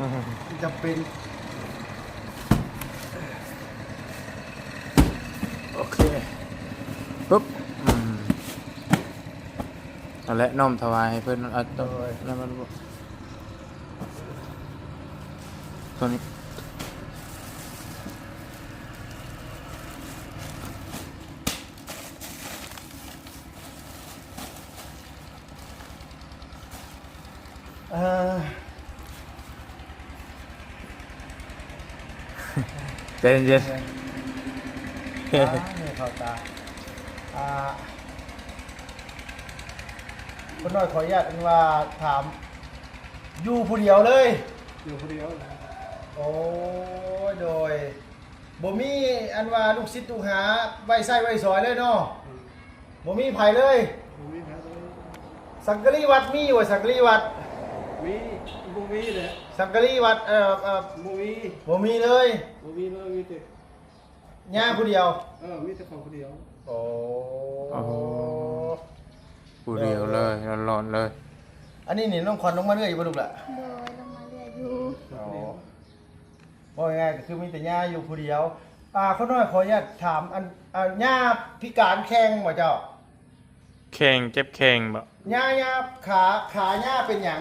ຈຳເປັນ. ໂອເຄ ປຶບ ອືມ ນັ້ນແຫຼະ ນ້ອມຖວາຍໃຫ້ເພິ່ນ ເອົາ ໂດຍ ນັ້ນມັນ ໂຕນີ້ ເອີ ໃຈເຢັນໆ ອ່າ ນີ້ເຂົ້າຕາ ອ່າ ຄົນນ້ອຍຂໍອະນຸຍາດ ອັນວ່າຖາມ ຢູ່ຜູ້ດຽວເລີຍ? ຢູ່ຜູ້ດຽວແຫຼະ. ໂອ້ຍ ໂດຍ ບໍ່ມີອັນວ່າລູກສິດລູກຫາໄວ້ໃຊ້ໄວ້ສອຍເລີຍເນາະ? ອືມ ບໍ່ມີໃຜເລີຍ? ບໍ່ມີໃຜເລີຍ. ສັງກະລີວັດມີຢູ່ບໍ່? ສັງກະລີວັດ ມີ ບໍ່ມີແຫຼະ. ສັງກະລີວັດ ເອີ ເອີ ບໍ່ມີ ບໍ່ມີເລີຍ? ບໍ່ມີເລີຍ ມີແຕ່ຍ່າຜູ້ດຽວ. ເອີ ມີແຕ່ເຂົາຜູ້ດຽວ. ໂອ້ ໂອ້ ຜູ້ດຽວເລີຍ ໂດຍ ຮ້ອນໆເລີຍ. ອັນນີ້ນີ້ ນ້ອງຂວັນລົງມາເລື້ອຍຢູ່ບໍ່ລູກຫຼະ? ໂດຍ ລົງມາເລື້ອຍຢູ່. ອໍ ເວົ້າງ່າຍໆກໍຄືມີແຕ່ຍ່າຢູ່ຜູ້ດຽວ. ອ່າ ຂ້ານ້ອຍຂໍອະນຸຍາດຖາມ ອັນ ອ່າ ຍ່າພິການແຂ້ງບໍ່ເຈົ້າ? ແຂ້ງ ເຈັບແຂ້ງບໍ່? ຍ່າ ຍ່າ ຂາ ຂາຍ່າເປັນຫຍັງ?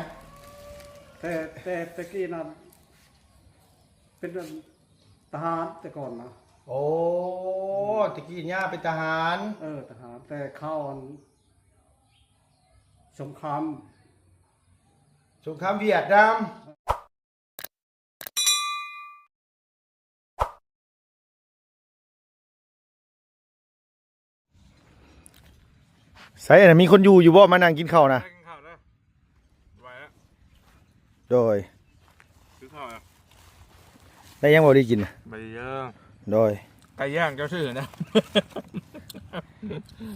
ແຕ່ ແຕ່ ແຕ່ກີ້ນັ້ນ ເປັນ ອັນ ທະຫານແຕ່ກ່ອນນະ. ໂອ້ ອືມ ແຕ່ກີ້ຍ່າເປັນທະຫານ. ເອີ ທະຫານ ແຕ່ເຂົ້າ ອັນ ສົງຄາມ ສົງຄາມຫວຽດນາມ. ໃສນະ ມີຄົນຢູ່ຢູ່ບໍ່? ມານັ່ງກິນເຂົ້ານະ. ໄດ້ກິນເຂົ້າເດີ ໄຫວແລ້ວ. ໂດຍ ກິນເຂົ້າແລ້ວ. ໄດ້ຫຍັງບໍ່ໄດ້ກິນນະ? ໄດ້ເດີ. ໂດຍ ໄກ່ຍ່າງເຈົ້າຊື້ນະ.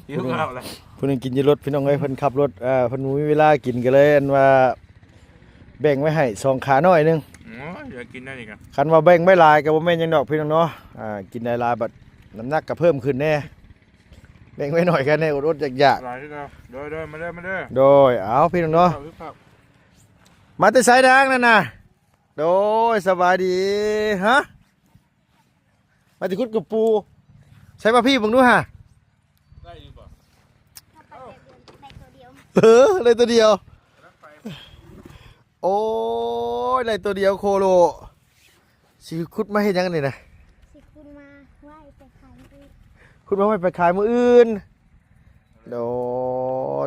ຫິວເຂົ້າແລ້ວ. ຜູ້ໜຶ່ງກິນຢູ່ລົດ ພີ່ນ້ອງເອີຍ ເພິ່ນຂັບລົດ ເອີ ເພິ່ນບໍ່ມີເວລາກິນ ກໍເລີຍ ອັນວ່າ ແບ່ງໄວ້ໃຫ້ສອງຂານ້ອຍໜຶ່ງ. ໂອ້ຍ ຢາກກິນໄດ້ນີ້ກະ ຄັນວ່າແບ່ງໄວ້ຫຼາຍກໍບໍ່ແມ່ນຫຍັງດອກພີ່ນ້ອງເນາະ. ອ່າ ກິນຫຼາຍໆ ບັດນ້ຳໜັກກໍເພີ່ມຂຶ້ນແດ່. ແບ່ງໄວ້ໜ້ອຍກໍແນ່ ອົດໆຢາກໆ. ຫຼາຍຄືເກົ່າ. ໂດຍໆ ມາເດີ ມາເດີ. ໂດຍ ເອົາ ພີ່ນ້ອງເນາະ. ມາແຕ່ໃສນາງນັ້ນນະ? ໂດຍ ສະບາຍດີ. ຮະ? ມາແຕ່ຂຸດກະປູ. ໃສ່ມາພີ້ເບິ່ງດູຫາ. ໄດ້ຢູ່ບໍ່? ໄດ້ໂຕດຽວ. ເອີ ໄດ້ໂຕດຽວ. ໂອ້ຍ ໄດ້ໂຕດຽວໂຄໂລ. ຊິຂຸດມາເຮັດຫຍັງນີ້ນະ? ຊິຂຸດມາໄວ້ໄປຂາຍມື້ອື່ນ. ຂຸດມາໄວ້ໄປຂາຍມື້ອື່ນ. ໂດ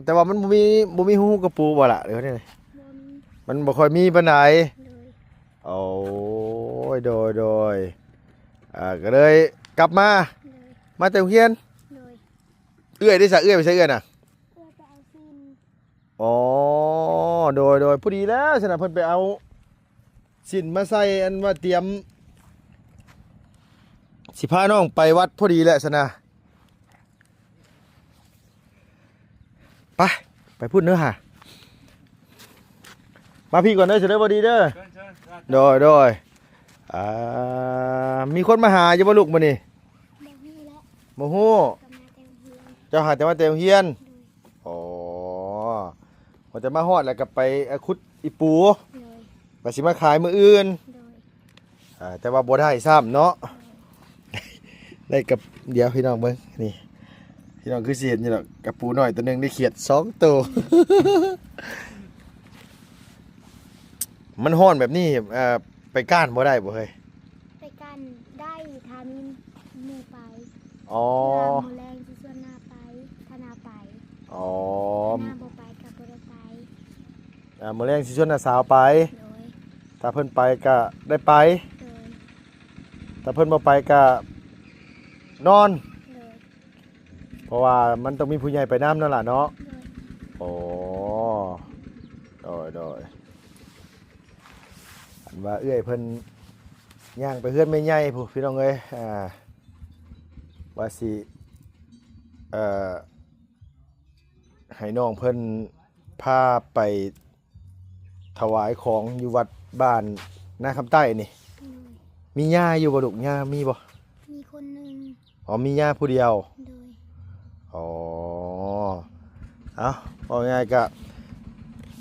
ແຕ່ວ່າມັນບໍ່ມີ ບໍ່ມີຮູກະປູບໍ່ລະ ຫຼືວ່າແນວໃດ? ບໍ່ມີ. ມັນບໍ່ຄ່ອຍມີປານໃດ. ໂດຍ. ໂອ້ຍ ໂດຍໆ. ອ່າ ກໍເລີຍກັບມາ. ໂດຍ. ມາແຕ່ໂຮງຮຽນ? ໂດຍ. ເອື້ອຍເດຊະ? ເອື້ອຍໄປໃສເອື້ອຍນະ? ເອື້ອຍໄປເອົາຊີ້ນ. ອໍ ໂດຍໆ. ພໍດີແລ້ວຊັ້ນນະ ເພິ່ນໄປເອົາຊີ້ນມາໃສ່ ອັນວ່າຕຽມຊິພານ້ອງໄປວັດພໍດີແລ້ວຊັ້ນນະ. ໄປ ໄປພຸ້ນເດີຫາ. ມາພີ້ກ່ອນເດີ ເຊີນເດີ ບໍ່ດີເດີ. ເຊີນ ເຊີນ. ໂດຍ ໂດຍ. ອ່າ ມີຄົນມາຫາຢູ່ບໍ່ລູກມື້ນີ້? ບໍ່ມີແຫຼະ. ບໍ່ຮູ້. ກໍມາແຕ່ໂຮງຮຽນ. ເຈົ້າຫາແຕ່ມາແຕ່ໂຮງຮຽນ? ໂດຍ. ອໍ ວ່າແຕ່ມາຮອດແລ້ວກໍໄປ ເອີ ຂຸດອີປູ. ໂດຍ. ວ່າຊິມາຂາຍມື້ອື່ນ. ໂດຍ. ອ່າ ແຕ່ວ່າບໍ່ໄດ້ຊ້ຳເນາະ. ໄດ້ກັບ ດຽວພີ່ນ້ອງເບິ່ງນີ້ ພີ່ນ້ອງຄືຊິເຫັນຢູ່ດອກ ກະປູນ້ອຍໂຕໜຶ່ງ ໄດ້ຂຽດສອງໂຕ. ມັນຮ້ອນແບບນີ້ ເອີ ໄປກ້ານບໍ່ໄດ້ບໍ່ເຮີ້ຍ? ໄປກ້ານໄດ້ ຖ້າມີໝູ່ໄປ. ອໍ ເທື່ອມື້ແລງຊິຊວນນ້າໄປ ຖ້ານ້າໄປ. ອໍ ຖ້ານ້າບໍ່ໄປກໍບໍ່ໄດ້ໄປ. ອ່າ ມື້ແລງຊິຊວນນ້າສາວໄປ. ໂດຍ. ຖ້າເພິ່ນໄປກະໄດ້ໄປ. ໂດຍ. ຖ້າເພິ່ນບໍ່ໄປກະນອນ. ໂດຍ. ເພາະວ່າມັນຕ້ອງມີຜູ້ໃຫຍ່ໄປນຳນັ້ນລະເນາະ. ໂດຍ. ໂອ້ ໂດຍ ໂດຍ. ອັນວ່າເອື້ອຍເພິ່ນຍ່າງໄປເຮືອນແມ່ໃຫຍ່ພຸ້ນ ພີ່ນ້ອງເອີຍ ອ່າ ວ່າຊິ ເອີ ໃຫ້ນ້ອງເພິ່ນພາໄປຖວາຍຂອງຢູ່ວັດບ້ານນາຄຳໃຕ້ນີ້. ໂດຍ. ມີຍ່າຢູ່ບໍ່ລູກ? ຍ່າມີບໍ່? ມີຄົນໜຶ່ງ. ອໍ ມີຍ່າຜູ້ດຽວ. ໂດຍ. ອໍ ເອົ້າ ເວົ້າງ່າຍກະ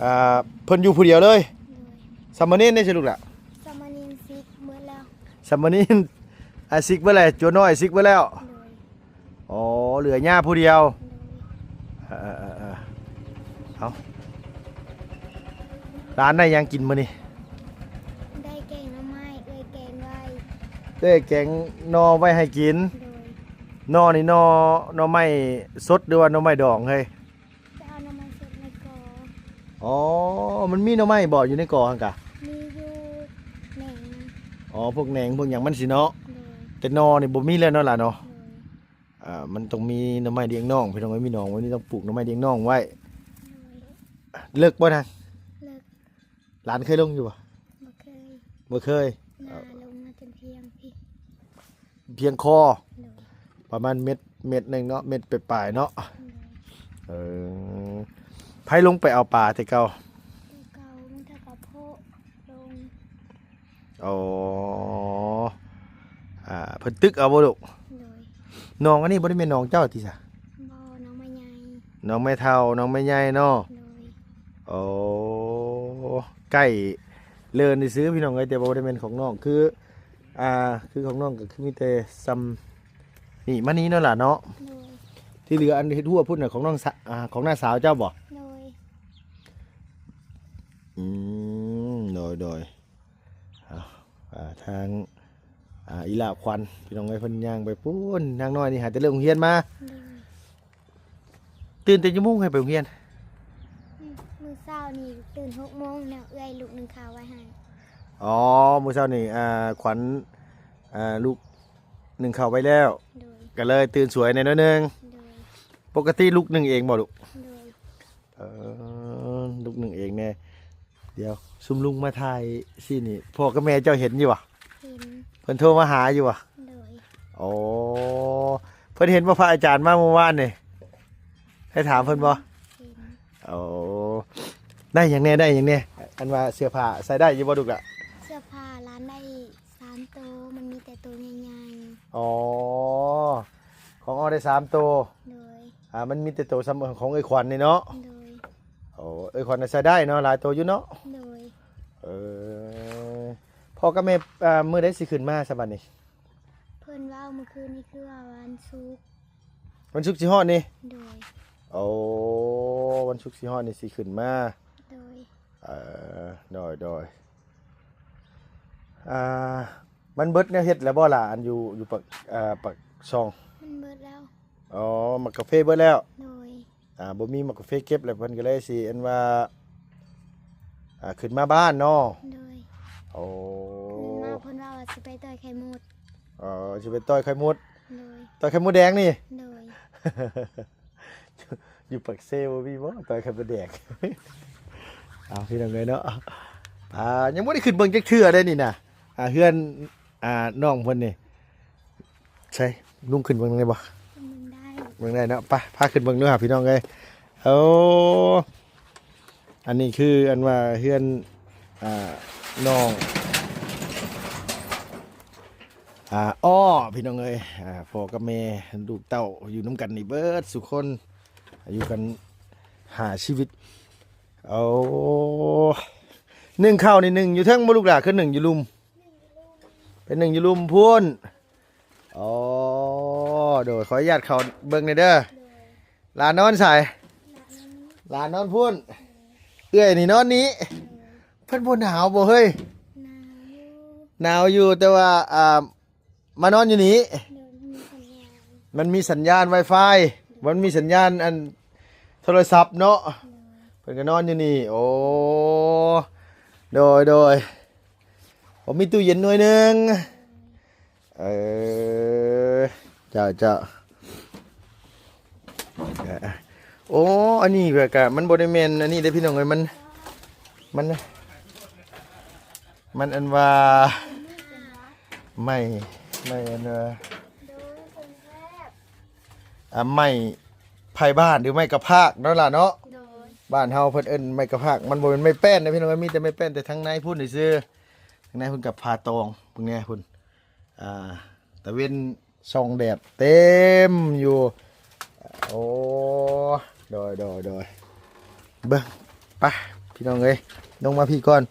ອ່າ ເພິ່ນຢູ່ຜູ້ດຽວເລີຍ. ໂດຍ. ສາມະເນນເດ້ຊະລູກຫຼະ? ສາມະເນນ ອາ ສິກເບິດແລ້ວ ຈົວນ້ອຍສິກເບິດແລ້ວ. ໂດຍ. ອໍ ເຫຼືອຍ່າຜູ້ດຽວ. ໂດຍ. ເອີໆໆໆ ເອົາ ຫຼານໄດ້ຫຍັງກິນມື້ນີ້? ໄດ້ແກງໜໍ່ໄມ້ ເອື້ອຍແກງໄວ້. ເອື້ອຍແກງໜໍ່ໄວ້ໃຫ້ກິນ. ໂດຍ. ໜໍ່ນີ້ ໜໍ່ ໜໍ່ໄມ້ສົດ ຫຼືວ່າໜໍ່ໄມ້ດອງເຮີ້ຍ? ໄປເອົາໜໍ່ໄມ້ສົດໃນກໍ. ອໍ ມັນມີໜໍ່ໄມ້ບໍ່ຢູ່ໃນກໍຫັ້ນກະ? ມີຢູ່ແໜງ. ອໍ ພວກແໜງພວກຫຍັງມັນຊິເນາະ. ໂດຍ. ແຕ່ໜໍ່ນີ້ບໍ່ມີແລ້ວເນາະຫຼານເນາະ. ໂດຍ. ອ່າ ມັນຕ້ອງມີໜໍ່ໄມ້ລ້ຽງນ້ອງ ພີ່ນ້ອງເອີຍ ມີໜອງໄວ້ນີ້ຕ້ອງປູກໜໍ່ໄມ້ລ້ຽງນ້ອງໄວ້. ໂດຍ. ເລິກບໍ່ນາງ? ເລິກ. ຫຼານເຄີຍລົງຢູ່ບໍ່? ບໍ່ເຄີຍ. ບໍ່ເຄີຍ. ໜ້າລົງມາຈົນພຽງພີ້ ພຽງຄໍ. ໂດຍ. ປະມານເມັດ ເມັດໜຶ່ງເນາະ ເມັດປາຍໆເນາະ. ໂດຍ. ເອີ ໃຜລົງໄປເອົາປາແຕ່ເກົ່າ? ແຕ່ເກົ່າມີແຕ່ປາໂພະລົງ. ອໍ ອ່າ ເພິ່ນຕຶກເອົາບໍ່ລູກ? ໂດຍ. ໜອງອັນນີ້ບໍ່ໄດ້ແມ່ນໜອງເຈົ້າຕິຊະ? ບໍ່ ໜອງແມ່ໃຫຍ່. ໜອງແມ່ເຖົ້າ ໜອງແມ່ໃຫຍ່ເນາະ. ໂດຍ. ໂອ້ ໃກ້ເລີນຊື່ໆ ພີ່ນ້ອງເອີຍ ແຕ່ວ່າບໍ່ໄດ້ແມ່ນຂອງນ້ອງ ຄື ອ່າ ຄືຂອງນ້ອງກໍຄືມີແຕ່ຊ່ຳນີ້ມານີ້ເນາະຫຼານເນາະ. ໂດຍ. ທີ່ເຫຼືອອັນເຮັດຮົ້ວພຸ້ນນະ ຂອງນ້ອງສາ ອ່າ ຂອງນ້າສາວເຈົ້າບໍ່? ໂດຍ. ອືມ ໂດຍໆ. ເອົາ ອ່າ ທາງ ອ່າ ອີ່ຫຼ້າຂວັນ ພີ່ນ້ອງເອີຍ ເພິ່ນຍ່າງໄປພຸ້ນ. ນາງນ້ອຍນີ້ຫາແຕ່ເລີກໂຮງຮຽນມາ. ໂດຍ. ຕື່ນແຕ່ຈັກໂມງໃຫ້ໄປໂຮງຮຽນ? ອືມ ມື້ເຊົ້ານີ້ຕື່ນຫົກໂມງແລ້ວ ເອື້ອຍລຸກໜຶ້ງເຂົ້າໄວ້ໃຫ້. ອໍ ມື້ເຊົ້ານີ້ ອ່າ ຂວັນ ອ່າ ລຸກໜຶ້ງເຂົ້າໄວ້ແລ້ວ. ໂດຍ. ກໍເລີຍຕື່ນສວຍແດ່ໜ້ອຍໜຶ່ງ. ໂດຍ. ປົກກະຕິລຸກໜຶ້ງເອງບໍ່ລູກ? ໂດຍ. ເອີ ລຸກໜຶ້ງເອງແດ່. ດຽວ ຊຸມລຸງມາຖ່າຍຊີນນີ້ ພໍ່ກັບແມ່ເຈົ້າເຫັນຢູ່ບໍ່? ເຫັນ. ເພິ່ນໂທມາຫາຢູ່ບໍ່? ໂດຍ. ໂອ້ ເພິ່ນເຫັນບໍ່ ພະອາຈານມາມື້ວານນີ້? ໄດ້ຖາມເພິ່ນບໍ່? ເຫັນ. ໂອ້ ໄດ້ຫຍັງແດ່ ໄດ້ຫຍັງແດ່? ອັນວ່າເສື້ອຜ້າໃສ່ໄດ້ຢູ່ບໍ່ລູກລະ? ເສື້ອຜ້າຫຼານໄດ້ສາມໂຕ ມັນມີແຕ່ໂຕໃຫຍ່ໆ. ອໍ ຂອງອ້ອໄດ້ສາມໂຕ. ໂດຍ. ອ່າ ມັນມີແຕ່ໂຕສ່ຳຂອງເອື້ອຍຂວັນນີ້ເນາະ. ໂດຍ. ໂອ້ ເອື້ອຍຂວັນນະໃສ່ໄດ້ເນາະ ຫຼາຍໂຕຢູ່ເນາະ. ໂດຍ. ເອີ ພໍ່ກັບແມ່ ອ່າ ມື້ໃດຊິຂຶ້ນມາຊະບັດນີ້? ເພິ່ນເວົ້າມື້ຄືນນີ້ຄືວ່າວັນສຸກ. ວັນສຸກຊິຮອດນີ້? ໂດຍ. ໂອ້ ວັນສຸກຊິຮອດນີ້ຊິຂຶ້ນມາ. ໂດຍ. ເອີ ໂດຍໆ. ອ່າ ມັນເບິດແນວເຮັດແລ້ວບໍ່ລະ ອັນຢູ່ ຢູ່ປາກ ເອີ ປາກຊ່ອງ? ມັນເບິດແລ້ວ. ອໍ ໝາກກາເຟເບິດແລ້ວ? ໂດຍ. ອ່າ ບໍ່ມີໝາກກາເຟເກັບແລ້ວ ເພິ່ນກໍເລີຍຊິ ອັນວ່າ ອ່າ ຂຶ້ນມາບ້ານເນາະ. ໂດຍ. ໂອ້ ຂຶ້ນມາເພິ່ນວ່າ ວ່າຊິໄປຕ່ອຍໄຂ່ມົດ. ອໍ ຊິໄປຕ່ອຍໄຂ່ມົດ. ໂດຍ. ຕ່ອຍໄຂ່ມົດແດງນີ້? ໂດຍ. ຢູ່ປາກເຊບໍ່ມີບໍ່ ຕ່ອຍໄຂ່ມົດແດງ? ເອົາ ພີ່ນ້ອງເອີຍເນາະ ອ່າ ຍັງບໍ່ໄດ້ຂຶ້ນເບິ່ງຈັກເທື່ອເດ້ນີ້ນະ ອ່າ ເຮືອນ ອ່າ ນ້ອງເພິ່ນນີ້. ໃສ ລຸງຂຶ້ນເບິ່ງໄດ້ບໍ່? ເບິ່ງໄດ້. ເບິ່ງໄດ້ເນາະ ໄປ ພາຂຶ້ນເບິ່ງດູຫາ ພີ່ນ້ອງເອີຍ. ໂອ້ ອັນນີ້ຄື ອັນວ່າເຮືອນ ອ່າ ນ້ອງ ອ່າ ອໍ ພີ່ນ້ອງເອີຍ ອ່າ ພໍ່ກັບແມ່ ລູກເຕົ້າຢູ່ນຳກັນນີ້ເບິດສູ່ຄົນ ຢູ່ກັນຫ້າຊີວິດ. ໂອ້ ໜຶ້ງເຂົ້ານີ້ ໜຶ້ງຢູ່ເທິງບໍ່ລູກຫຼ້າ? ຄືໜຶ້ງຢູ່ລຸ່ມ? ໄປໜຶ້ງຢູ່ລຸ່ມພຸ້ນ. ອໍ ໂດຍ ຂໍອະນຸຍາດເຂົ້າເບິ່ງແດ່ເດີ. ໂດຍ. ຫຼານນອນໃສ? ຫຼານນອນພຸ້ນ. ເອື້ອຍນີ້ນອນນີ້. ໂດຍ. ເພິ່ນບໍ່ໜາວບໍ່ເຮີ້ຍ? ໜາວຢູ່ ໜາວຢູ່ ແຕ່ວ່າ ອ່າ ມານອນຢູ່ນີ້. ໂດຍ ມັນມີສັນຍານ Wi-Fi ມັນມີສັນຍານອັນໂທລະສັບເນາະ. ໂດຍ. ເພິ່ນກໍນອນຢູ່ນີ້. ໂອ້ ໂດຍ ໂດຍ. ໂອ້ ມີຕູ້ເຢັນໜ່ວຍໜຶ່ງ. ເອີ ເຈົ້າ ເຈົ້າ. ໂອ້ ອັນນີ້ແບບກະ ມັນບໍ່ໄດ້ແມ່ນອັນນີ້ເດ້ພີ່ນ້ອງເອີຍ ມັນ ມັນ ມັນອັນວ່າ ໄມ້ ໄມ້ອັນວ່າ ອ່າ ໄມ້ໄຜ່ບ້ານ ຫຼື ໄມ້ກະພາກເນາະຫຼ້າເນາະ. ໂດຍ. ບ້ານເຮົາເພິ່ນເອີ້ນໄມ້ກະພາກ ມັນບໍ່ແມ່ນໄມ້ແປ້ນເດ້ພີ່ນ້ອງເອີຍ ມີແຕ່ໄມ້ແປ້ນ ແຕ່ທາງໃນພຸ້ນຊື່ໆ ທາງໃນພຸ້ນກະຜາຕອງ ເບິ່ງແດ່ພຸ້ນ. ອ່າ ຕາເວັນສ່ອງແດດເຕັມຢູ່. ໂອ້ ໂດຍ ໂດຍ ໂດຍ. ເບິ່ງ ໄປ ພີ່ນ້ອງເອີຍ ລົງມາພີ້ກ່ອນ.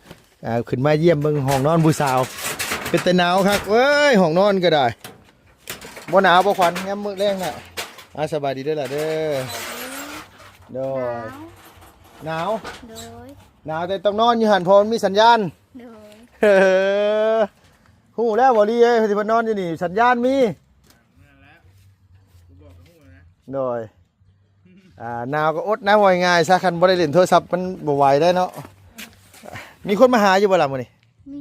ອ່າ ຂຶ້ນມາຢ້ຽມເບິ່ງຫ້ອງນອນຜູ້ສາວ. ປັນຕາໜາວຄັກເວີຍ ຫ້ອງນອນກໍໄດ້. ບໍ່ໜາວບໍ່ຂວັນ ຍາມມື້ແລງນະ? ອ່າ ສະບາຍດີເດີຫຼ້າເດີ. ໂດຍ. ໜາວ? ໂດຍ. ໜາວແຕ່ຕ້ອງນອນຢູ່ຫັ້ນ ເພາະມັນມີສັນຍານ. ໂດຍ. ຮູ້ແລ້ວບໍ່ລີເອີຍ ທີ່ເພິ່ນນອນຢູ່ນີ້ ສັນຍານມີ. ໂດຍ. ອ່າ ໜາວກໍອົດນະ ເວົ້າງ່າຍໆຊະ ຄັນບໍ່ໄດ້ຫຼິ້ນໂທລະສັບມັນບໍ່ໄຫວໄດ໋ເນາະ. ມີຄົນມາຫາຢູ່ບໍ່ລະມື້ນີ້? ມີ.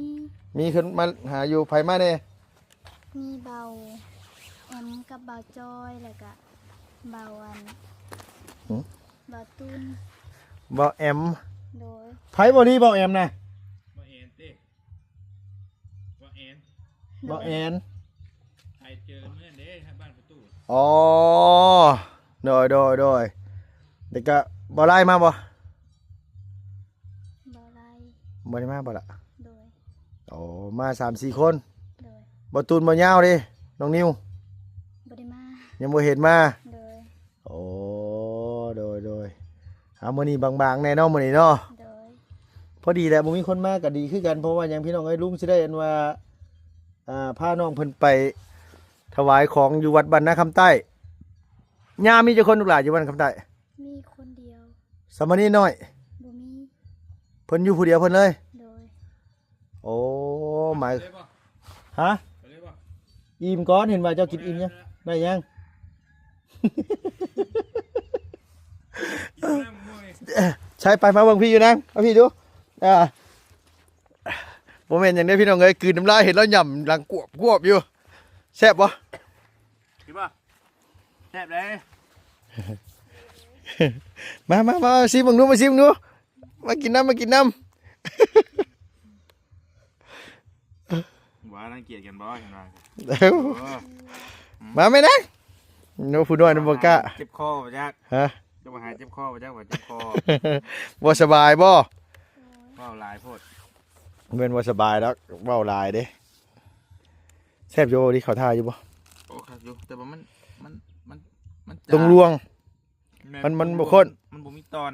ມີຄົນມາຫາຢູ່. ໃຜມາແດ່? ມີເບົາແອມກັບເບົາຈອຍ ແລ້ວກະເບົາອັນ ຫື? ເບົາຕຸນ. ເບົາແອມ? ໂດຍ. ໃຜບໍ່ລີເບົາແອມນະ? ບໍ່ແອນຕິ? ບໍ່ແອນ. ບໍ່ແອນ. ໃຜເຈີເມື່ອເດ້ ທາງບ້ານປະຕູ. ອໍ ໂດຍ ໂດຍ ໂດຍ. ແລ້ວກະເບົາຫຼາຍມາບໍ່? ບໍ່ໄດ້ ບໍ່ໄດ້ມາບໍ່ລະ? ໂດຍ. ໂອ້ ມາສາມສີ່ຄົນ. ໂດຍ. ບໍ່ຕູນບໍ່ຍາວເດ້ ນ້ອງນິວ? ບໍ່ໄດ້ມາ ຍັງບໍ່ເຫັນມາ. ໂດຍ. ໂອ້ ໂດຍ ໂດຍ. ເອົາ ມື້ນີ້ບາງໆແດ່ເນາະ ມື້ນີ້ເນາະ. ໂດຍ. ພໍດີແຫຼະ ບໍ່ມີຄົນມາກໍດີຄືກັນ ເພາະວ່າຫຍັງ ພີ່ນ້ອງເອີຍ ລຸງຊິໄດ້ອັນວ່າ ອ່າ ພານ້ອງເພິ່ນໄປຖວາຍຂອງຢູ່ວັດບ້ານນາຄຳໃຕ້. ຍາມີຈັກຄົນລູກຫຼານຢູ່ບ້ານນາຄຳໃຕ້? ມີຄົນດຽວ. ສາມະເນນນ້ອຍ? ບໍ່ມີ. ເພິ່ນຢູ່ຜູ້ດຽວເພິ່ນເລີຍ? ໂດຍ. ໂອ້ ໝາຍ ໄປເລີຍບໍ່? ຮະ? ໄປເລີຍບໍ່? ອີ່ມກ່ອນ ເຫັນວ່າເຈົ້າກິນອີ່ມຍັງ? ໄດ້ຍັງ? ໃຊ່ ໄປ ມາເບິ່ງພີ່ຢູ່ນາງ ເອົາພີ່ດູ. ອ່າ ບໍ່ແມ່ນຫຍັງເດ້ພີ່ນ້ອງເອີຍ ກືນນ້ຳລາຍ ເຫັນລາວຫຍ້ຳຫຼັງກວບໆຢູ່. ແຊບບໍ່? ກິນບໍ່? ແຊບເດ້. ມາ ມາ ມາ ຊິມເບິ່ງດູ ມາຊິມເບິ່ງດູ ມາກິນນຳ ມາກິນນຳ. ວ່າລັງກຽດກັນບໍ່? ເຫັນວ່າ ເອີ ມາແມ່ນະ. ໂນ ຜູ້ນ້ອຍນະບໍ່ກ້າ ເຈັບຄໍບໍ່ຈັກ. ຮະ? ຈະມາຫາເຈັບຄໍບໍ່ຈັກ ວ່າເຈັບຄໍ ບໍ່ສະບາຍບໍ່? ເວົ້າຫຼາຍໂພດ. ແມ່ນບໍ່ສະບາຍດອກ ເວົ້າຫຼາຍເດ້. ແຊບຢູ່ບໍ່? ທີ່ເຂົ້າທ່າຢູ່ບໍ່? ໂອ້ ຄັກຢູ່ ແຕ່ວ່າມັນ ມັນ ມັນ ມັນ ຕົງລວງ ແມ່ນ ມັນ ມັນບໍ່ ຕົງລວງ ຂ້ນ ມັນບໍ່ມີຕອນ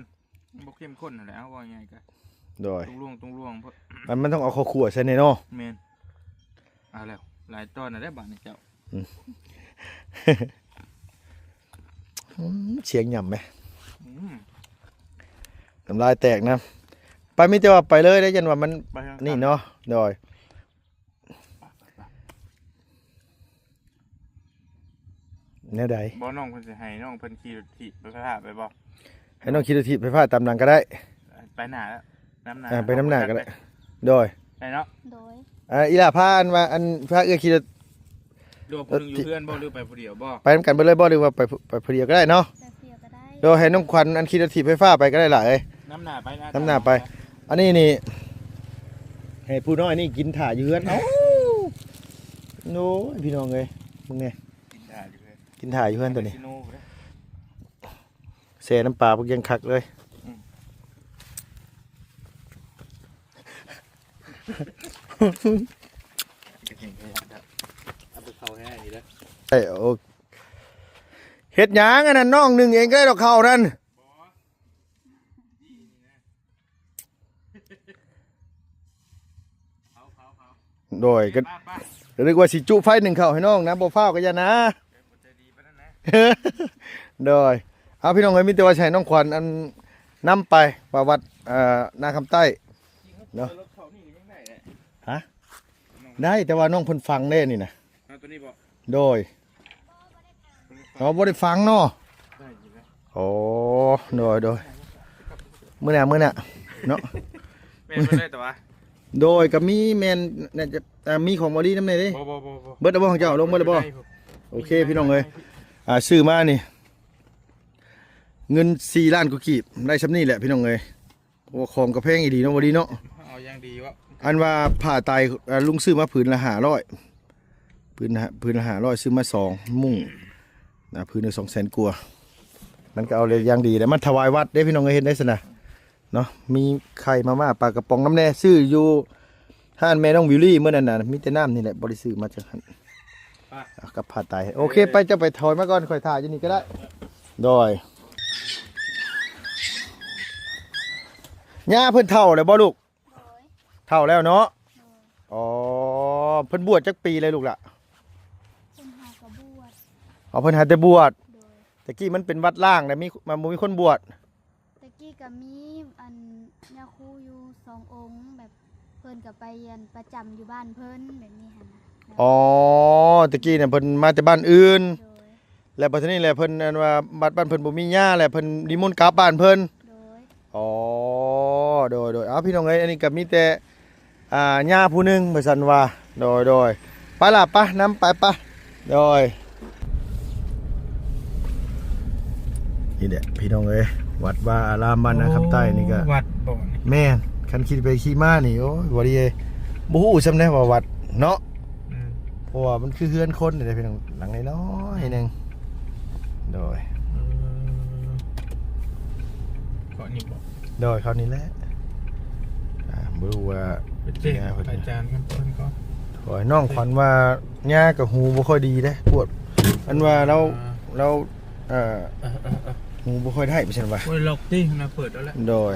ມັນບໍ່ເຂັ້ມຂ້ນຫັ້ນແຫຼະ ເວົ້າງ່າຍໆກະ ໂດຍ ຕົງລວງ ຕົງລວງ ມັນ ມັນຕ້ອງເອົາເຂົ້າຂົ້ວໃສ່ແດ່ເນາະ. ແມ່ນ. ເອົາແລ້ວ ຫຼາຍຕອນແລ້ວເດ້ບາດນີ້ເຈົ້າ. ອືມ ອືມ ສຽງຫຍ້ຳແມ ອືມ ນ້ຳລາຍແຕກນຳ. ໄປ ມີແຕ່ວ່າໄປເລີຍເດ້ ຢ້ານວ່າມັນ ໄປທາງ ນີ້ເນາະ. ໂດຍ. ແນວໃດ? ບໍ່ ນ້ອງເພິ່ນຊິໃຫ້ນ້ອງເພິ່ນຂີ່ລົດຖີບໄຟຟ້າໄປບໍ່? ໃຫ້ນ້ອງຂີ່ລົດຖີບໄຟຟ້າຕາມຫຼັງກໍໄດ້. ໄປໜ້າແລ້ວ ນຳໜ້າ ເອີ ໄປນຳໜ້າກໍໄດ້. ໂດຍ. ໄດ້ເນາະ? ໂດຍ. ອ່າ ອີ່ຫຼ້າພາ ອັນວ່າ ອັນ ພາເອື້ອຍຂີ່ລົດ ຫຼືວ່າຜູ້ໜຶ່ງຢູ່ເຮືອນບໍ່ ຫຼືໄປຜູ້ດຽວບໍ່? ໄປນຳກັນເບິດເລີຍບໍ່ ຫຼືວ່າໄປ ໄປຜູ້ດຽວກໍໄດ້ເນາະ? ໄປຜູ້ດຽວກໍໄດ້. ໂດຍ ໃຫ້ນ້ອງຂວັນອັນຂີ່ລົດຖີບໄຟຟ້າໄປກໍໄດ້ຫຼ້າເອີຍ. ນຳໜ້າໄປ ນຳໜ້າໄປ. ອັນນີ້ນີ້ ໃຫ້ຜູ້ນ້ອຍນີ້ກິນຖ້າຢູ່ເຮືອນ. ເອົ້າ ໂອ້ຍ ພີ່ນ້ອງເອີຍ ເບິ່ງແດ່ ກິນຖ້າຢູ່ເຮືອນ ກິນຖ້າຢູ່ເຮືອນໂຕນີ້. ແຊ່ນ້ຳປາບັກຢ່າງຄັກເລີຍ. ອືມ ເອົາໄປເຂົ້າແຫ້ງນີ້ເດີ. ເອີ ໂອ ເຮັດຫຍັງອັນນັ້ນ ນ້ອງໜຶ້ງເອງກໍໄດ້ດອກເຂົ້ານັ້ນ. ໂດຍ ກໍ ປະ ປະ ກໍນຶກວ່າຊິຈຸໄຟໜຶ້ງເຂົ້າໃຫ້ນ້ອງນະ ບໍ່ຟ້າວກໍຢ່ານະ. ໂດຍ. ເອົາ ພີ່ນ້ອງເອີຍ ມີແຕ່ວ່າຊິໃຫ້ນ້ອງຂວັນອັນນຳໄປວ່າວັດ ເອີ ນາຄຳໃຕ້ເນາະ. ຮະ? ໄດ້ ແຕ່ວ່ານ້ອງເພິ່ນຝັງເດ້ນີ້ນະ. ເອົາໂຕນີ້ບໍ່? ໂດຍ. ເຮົາບໍ່ໄດ້ຝັງເນາະ. ໄດ້ຢູ່ນະ. ໂອ້ ໂດຍ ໂດຍ. ມື້ໜ້າ ມື້ໜ້າເນາະ. ແມ່ນເບິດເລີຍແຕ່ວ່າ ໂດຍ ກໍມີແມ່ນ ໜ້າຈະ ອ່າ ມີຂອງບໍລີນຳແດ່ເດ້. ບໍ່ ບໍ່ ບໍ່ ບໍ່. ເບິດແລ້ວບໍ່ຂອງເຈົ້າ? ລົງເບິດແລ້ວບໍ່? ໄດ້ຢູ່. ໂອເຄ ພີ່ນ້ອງເອີຍ ອ່າ ຊື້ມານີ້ ເງິນສີ່ລ້ານກວ່າກີບ ໄດ້ຊ່ຳນີ້ແຫຼະ ພີ່ນ້ອງເອີຍ. ໂອ້ ຂອງກໍແພງອີ່ຫຼີເນາະ ບໍ່ດີເນາະ. ເອົາຢ່າງດີວະ. ອັນວ່າຜ້າໄຕ ເອີ ລຸງຊື້ມາຜືນລະຫ້າຮ້ອຍ ຜືນ ຜືນລະຫ້າຮ້ອຍ ຊື້ມາສອງມຸ້ງນະ ຜືນລະສອງແສນກວ່າ. ມັນກໍເອົາເລີຍຢ່າງດີແຫຼະ ມັນຖວາຍວັດເດ້ ພີ່ນ້ອງເອີຍ ເຮັດໄດ້ຊັ້ນນະເນາະ. ມີໄຂ່ມາມ່າປາກະປ໋ອງນຳແດ່ ຊື້ຢູ່ ຮ້ານແມ່ນ້ອງວິວລີ້ ມື້ນັ້ນນະ ມີແຕ່ນ້ຳນີ້ແຫຼະ ບໍ່ໄດ້ຊື້ມາຈາກຫັ້ນ. ໄປ ເອົາກັບຜ້າໄຕ. ໂອເຄ ເອີ ໄປ ເຈົ້າໄປຖອຍມາກ່ອນ ຂ້ອຍຖ້າຢູ່ນີ້ກໍໄດ້. ໂດຍ. ຍ່າເພິ່ນເຖົ້າແລ້ວບໍ່ລູກ? ໂດຍ. ເຖົ້າແລ້ວເນາະ? ໂດຍ. ອໍ. ເພິ່ນບວດຈັກປີແລ້ວລູກຫຼະ? ເພິ່ນຫາກໍບວດ. ອໍ ເພິ່ນຫາແຕ່ບວດ. ໂດຍ. ແຕ່ກີ້ມັນເປັນວັດຮ້າງ ແລ້ວມີ ມັນບໍ່ມີຄົນບວດ. ແຕ່ກີ້ກໍມີອັນຍາຄູຢູ່ສອງອົງ ແບບເພິ່ນກໍໄປອັນປະຈຳຢູ່ບ້ານເພິ່ນແບບນີ້ຫັ້ນນະ. ອໍ ແຕ່ກີ້ນະເພິ່ນມາແຕ່ບ້ານອື່ນ. ໂດຍ. ແລ້ວບັດທີນີ້ແຫຼະ ເພິ່ນ ອັນວ່າ ບັດບ້ານເພິ່ນບໍ່ມີຍ່າ ແລ້ວເພິ່ນນິມົນກັບບ້ານເພິ່ນ. ໂດຍ. ອໍ ໂດຍໆ ເອົາ ພີ່ນ້ອງເອີຍ ອັນນີ້ກໍມີແຕ່ ອ່າ ຍ່າຜູ້ໜຶ່ງວ່າຊັ້ນວ່າ. ໂດຍໆ ໄປລະ ໄປນຳ ໄປໆ. ໂດຍ. ນີ້ແຫຼະ ພີ່ນ້ອງເອີຍ ວັດວາອາຣາມບ້ານນາຄຳໃຕ້ນີ້ກໍ ໂອ້ ວັດບໍ່ນີ້? ແມ່ນ ຄັນຂີ່ໄປຂີ່ມານີ້ ໂອ້ຍ ບໍ່ດີເດ ບໍ່ຮູ້ຊ້ຳເດວ່າວັດເນາະ. ອືມ ເພາະວ່າມັນຄືເຮືອນຄົນນີ້ແຫຼະພີ່ນ້ອງ ຫຼັງນ້ອຍໆໜຶ່ງ. ໂດຍ. ເອີ ເກາະນີ້ບໍ່? ໂດຍ ເຂົານີ້ແຫຼະ. ອ່າ ບໍ່ຮູ້ວ່າ ໄປແຈ້ງ ຍາເພິ່ນ ອາຈານເພິ່ນກ່ອນ. ໂອ້ຍ ນ້ອງຂວັນວ່າຍາກໍຫູບໍ່ຄ່ອຍດີເດ້ ປວດ ອັນວ່າລາວ ອ່າ ລາວ ເອີ ເອີໆໆ ຫູບໍ່ຄ່ອຍໄດ້ ວ່າຊັ້ນວ່າ. ໂອ້ຍ ລັອກຕິ ນະ ເປີດເອົາແຫຼະ. ໂດຍ.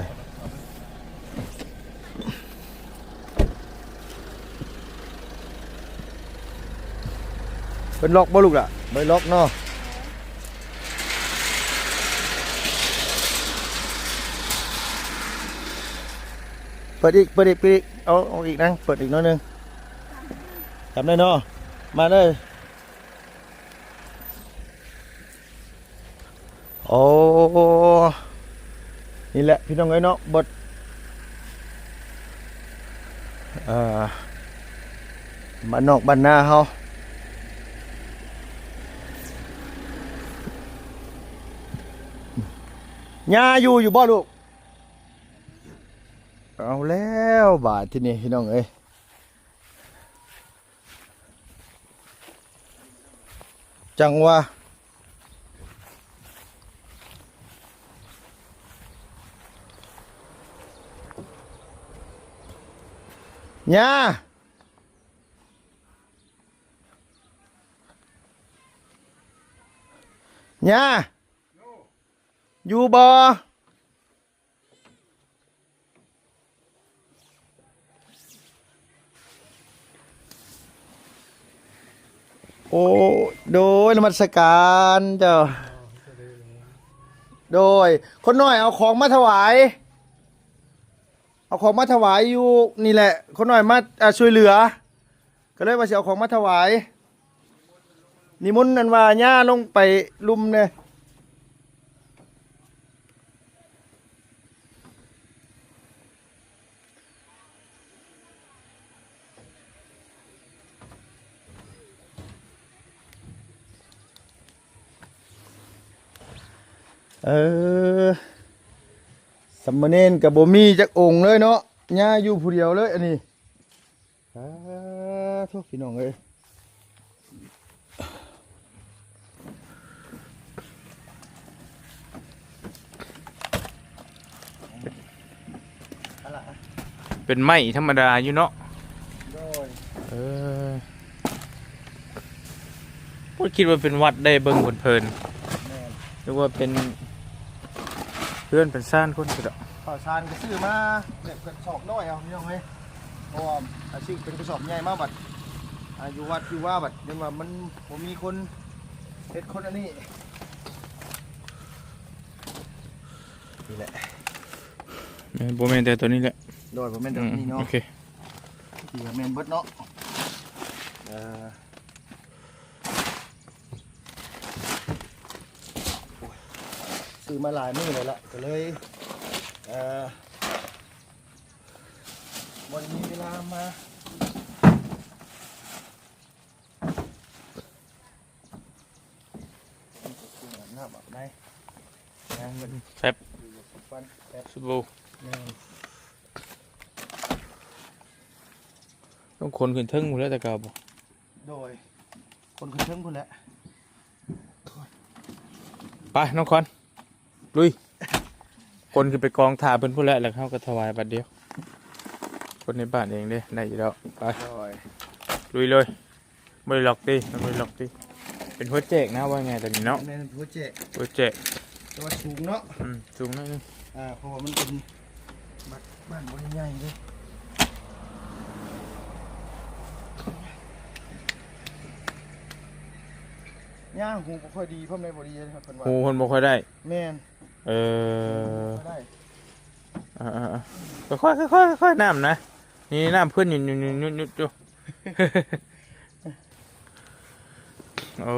ເພິ່ນລັອກບໍ່ລູກຫຼະ? ບໍ່ໄດ້ລັອກເນາະ. ເປີດອີກ ເປີດອີກ ເປີດອີກ ເອົາ ເອົາອີກນາງ ເປີດອີກໜ້ອຍໜຶ່ງ ຈຳໄດ້ເນາະ. ມາເລີຍ. ໂອ້ ນີ້ແຫຼະພີ່ນ້ອງເອີຍເນາະ ບົດ ເອີ ບ້ານນອກບ້ານນາເຮົາ. ຍ່າຢູ່ ຢູ່ບໍ່ລູກ? ເອົາແລ້ວບາດທີນີ້ພີ່ນ້ອງເອີຍ. ຈັ່ງວ່າ ຍ່າ ຍ່າ ຢູ່ບໍ່? ໂອ້ ໂດຍ ນະມັດສະການເຈົ້າ. ໂດຍ ຄົນນ້ອຍເອົາຂອງມາຖວາຍ ເອົາຂອງມາຖວາຍຢູ່ນີ້ແຫຼະ ຄົນນ້ອຍມາ ອ່າ ຊ່ວຍເຫຼືອ. ກໍເລີຍວ່າຊິເອົາຂອງມາຖວາຍ ນິມົນອັນວ່າຍ່າລົງໄປລຸ່ມແດ່. ເອີ ສາມະເນນກໍບໍ່ມີຈັກອົງເລີຍເນາະ ຍ່າຢູ່ຜູ້ດຽວເລີຍອັນນີ້. ສາທຸ ພີ່ນ້ອງເອີຍ ເປັນໄມ້ທຳມະດາຢູ່ເນາະ. ໂດຍ. ເອີ ບໍ່ຄິດວ່າເປັນວັດໄດ້ ເບິ່ງເພີນໆ. ແມ່ນ. ນຶກວ່າເປັນເຮືອນເປັນຊານຄົນຊິດອກ. ເຂົ້າສານກໍຊື້ມາແບບກະສອບນ້ອຍເອົາ ພີ່ນ້ອງເອີຍ ເພາະວ່າ ອາ ຊື້ເປັນກະສອບໃຫຍ່ມາບັດ ອາ ຢູ່ວັດຢູ່ວາບັດ ເຫັນວ່າມັນບໍ່ມີຄົນເຮັດ ຄົນອັນນີ້ ນີ້ແຫຼະ. ແມ່ນ ບໍ່ແມ່ນແຕ່ຕົວນີ້ແຫຼະ. ໂດຍ ບໍ່ແມ່ນແຕ່ຕົວນີ້ເນາະ. ອືມ ໂອເຄ ທີ່ວ່າແມ່ນເບິດເນາະ. ເອີ ໂອ້ຍ ຊື້ມາຫຼາຍມື້ແລ້ວລະ ກໍເລີຍ ເອີ ບໍ່ໄດ້ມີເວລາມາ. ແຊບ ແຊບ ສະບູ. ແມ່ນ. ຕ້ອງຂົນຂຶ້ນເທິງພຸ້ນແຫຼະ ແຕ່ເກົ່າບໍ່? ໂດຍ ຂົນຂຶ້ນເທິງພຸ້ນແຫຼະ. ໄປ ນ້ອງຄວັນ ລຸຍ ຂົນຂຶ້ນໄປກອງຖ້າເພິ່ນພຸ້ນແຫຼະ ແລ້ວເຮົາກໍຖວາຍບາດດຽວ. ຄົນໃນບ້ານເອງເດ້ ໄດ້ຢູ່ແລ້ວ. ໄປ ລຸຍເລີຍ. ບໍ່ໄດ້ລັອກຕິ ມັນບໍ່ໄດ້ລັອກຕິ ເປັນຫົວແຈກນະ ວ່າງ່າຍຕອນນີ້ເນາະ. ແມ່ນ ຫົວແຈກ ຫົວແຈກ ແຕ່ວ່າສູງເນາະ. ອືມ ສູງໜ້ອຍໜຶ່ງ ອ່າ ເພາະວ່າມັນເປັນ ບ້ານ ບ້ານບໍ່ໄດ້ໃຫຍ່ເດ້. ຍ່າງຫູບໍ່ຄ່ອຍດີ ພ້ອມໃດບໍ່ດີເດ້ເພິ່ນວ່າ ຫູເພິ່ນບໍ່ຄ່ອຍໄດ້ ແມ່ນ ເອີ ບໍ່ຄ່ອຍໄດ້ ອ່າໆໆ ຄ່ອຍໆ ຄ່ອຍໆ ຄ່ອຍໆ ນ້ຳນະ ນີ້ນ້ຳເພິ່ນຫຍຸດໆໆໆຢູ່ ໂອ້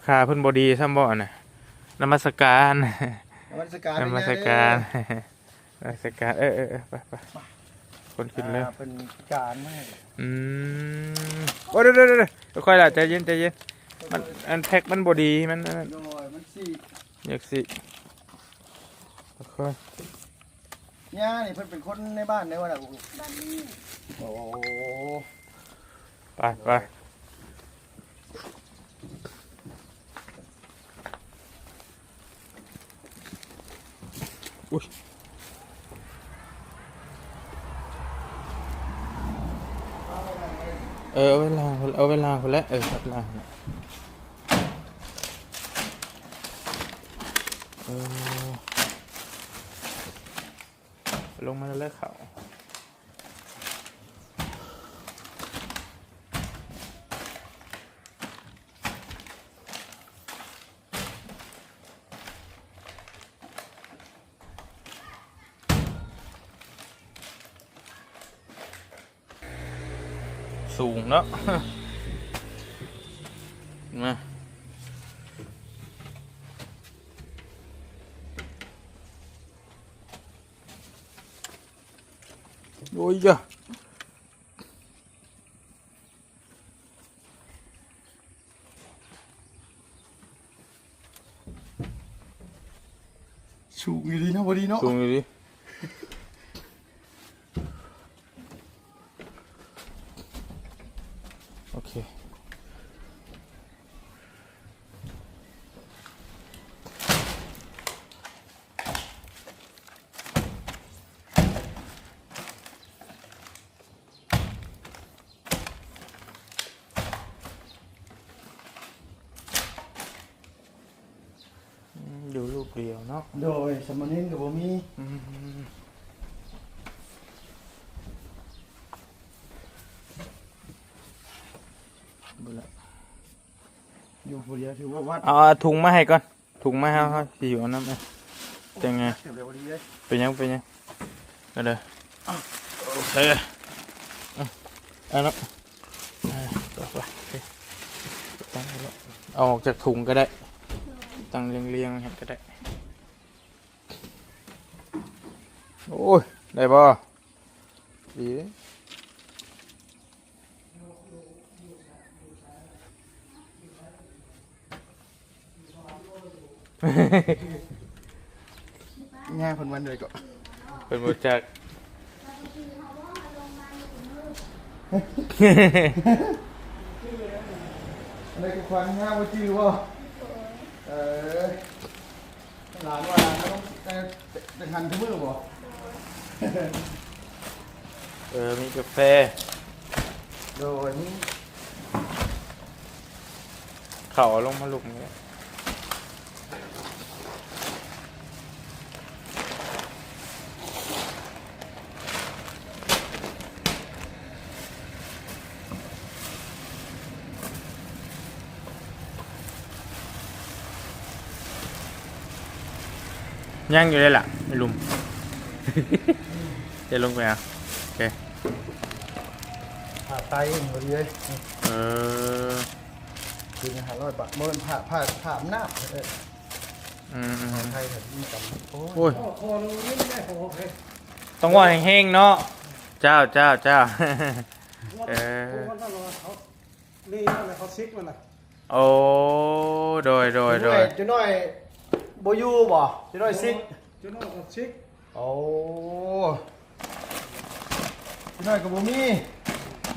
ຂາເພິ່ນບໍ່ດີຊ້ຳບໍ່ອັນນະ ນະມັດສະການ ນະມັດສະການ ນະມັດສະການ ເອີ ນະມັດສະການ ເອີໆໆ ໄປໆ ຄົນຂຶ້ນເລີຍ ອ່າ ເພິ່ນພິການມາ ອືມ ໂອ້ ເດີໆໆ ຄ່ອຍໆ ລະ ໃຈເຢັນ ໃຈເຢັນ ມັນ ອັນແພັກມັນບໍ່ດີ ມັນ ອັນນັ້ນ ໂດຍ ມັນຊິ ຢາກຊິ ຄ່ອຍ ຍ່ານີ້ເພິ່ນເປັນຄົນໃນບ້ານໃດວະນະ? ບ້ານນີ້ ໂອ້ ໄປ ໄປ ອຸ້ຍ ເອີ ເອົາໄວ້ລ້າງ ເອົາໄວ້ລ້າງພຸ້ນແຫຼະ ເອີ ເອົາໄວ້ລ້າງ ເອີ ລົງມາແລ້ວເຂົ້າ ສູງເນາະ ມາ ໂອ້ຍຢາ ສູງອີ່ຫຼີເນາະ ບໍ່ດີເນາະ ສູງອີ່ຫຼີ ໂອເຄ ອືມ ຢູ່ຮູບດຽວເນາະ ໂດຍ ສາມະເນນກໍບໍ່ມີ ອືມ ເບິ່ງລະ ຢູ່ຜູ້ດຽວຖືວ່າວັດ ເອົາ ເອົາຖົງມາໃຫ້ກ່ອນ ຖົງມາ ເຮົາ ເຮົາຊິເອົານຳ ເອີ ຈັ່ງໄງ ເປັນຫຍັງ ເປັນຫຍັງ ເອົາເດີ ໂອເຄ ເອົາເນາະ ເອົາອອກຈາກຖົງກໍໄດ້ ຕັ້ງລຽງໆ ໃຫ້ກໍໄດ້ ໂອ້ຍ ໄດ້ບໍ່? ດີເດ້ ຍ່າເພິ່ນວ່າໃດເກາະ ເພິ່ນບໍ່ຈັກ ອັນໃດຄືຂວັນ ຍ່າບໍ່ຈື່ບໍ່? ເອີ ຫຼານວ່າ ເອີ ໄດ້ຫັນທຸກມື້ບໍ່? ເອີ ມີກາແຟ ໂດຍ ມີ ເຂົ້າເອົາລົງມາລຸມນີ້ແຫຼະ. ຍັງຢູ່ເດ້ລະ ໄອ້ລຸມ ຈະລົງໄປເອົາ ໂອເຄ ຜ້າໄຕບໍ່ດີເລີຍ ເອີ ຄືນຫ້າຮ້ອຍບາດ ບໍ່ແມ່ນຜ້າ ຜ້າ ຜ້າອາບນ້ຳ ເອີ ອືມໆ ໄທແບບນີ້ກັນ ໂອ້ຍ ໂອ້ຍ ຕ້ອງເວົ້າແຮງໆ ເນາະ ເຈົ້າ ເຈົ້າ ເຈົ້າ ເອີ ນີ້ມັນນະ ເຂົາຊິກມັນນະ ໂອ້ ໂດຍ ໂດຍ ໂດຍ ຈຸນ້ອຍ ຈຸນ້ອຍບໍ່ຢູ່ບໍ່? ຈຸນ້ອຍຊິກ ຈຸນ້ອຍກໍຊິກ ໂອ້ ຈຸນ້ອຍກໍບໍ່ມີ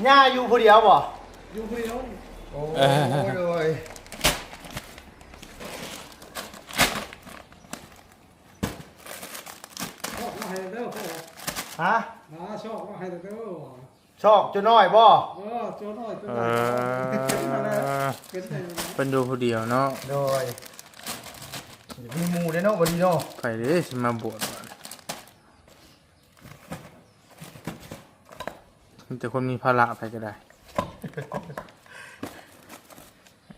ຍ່າຢູ່ຜູ້ດຽວບໍ່? ຢູ່ຜູ້ດຽວ ໂອ້ ເອີ ໂດຍ ຊອກມາໃຫ້ເດີ ຮະ? ມາຊອກມາໃຫ້ເດີ ຊອກຈຸນ້ອຍບໍ່? ເອີ ຈຸນ້ອຍ ຈຸນ້ອຍ ເອີ ເປັນໄດ້ ເພິ່ນຢູ່ຜູ້ດຽວເນາະ ໂດຍ ມີໝູ່ເດ້ເນາະ ບໍ່ດີເນາະ ໃຜເດ້ຊິມາບວດ ມີແຕ່ຄົນມີພາລະ ໃຜກໍໄດ້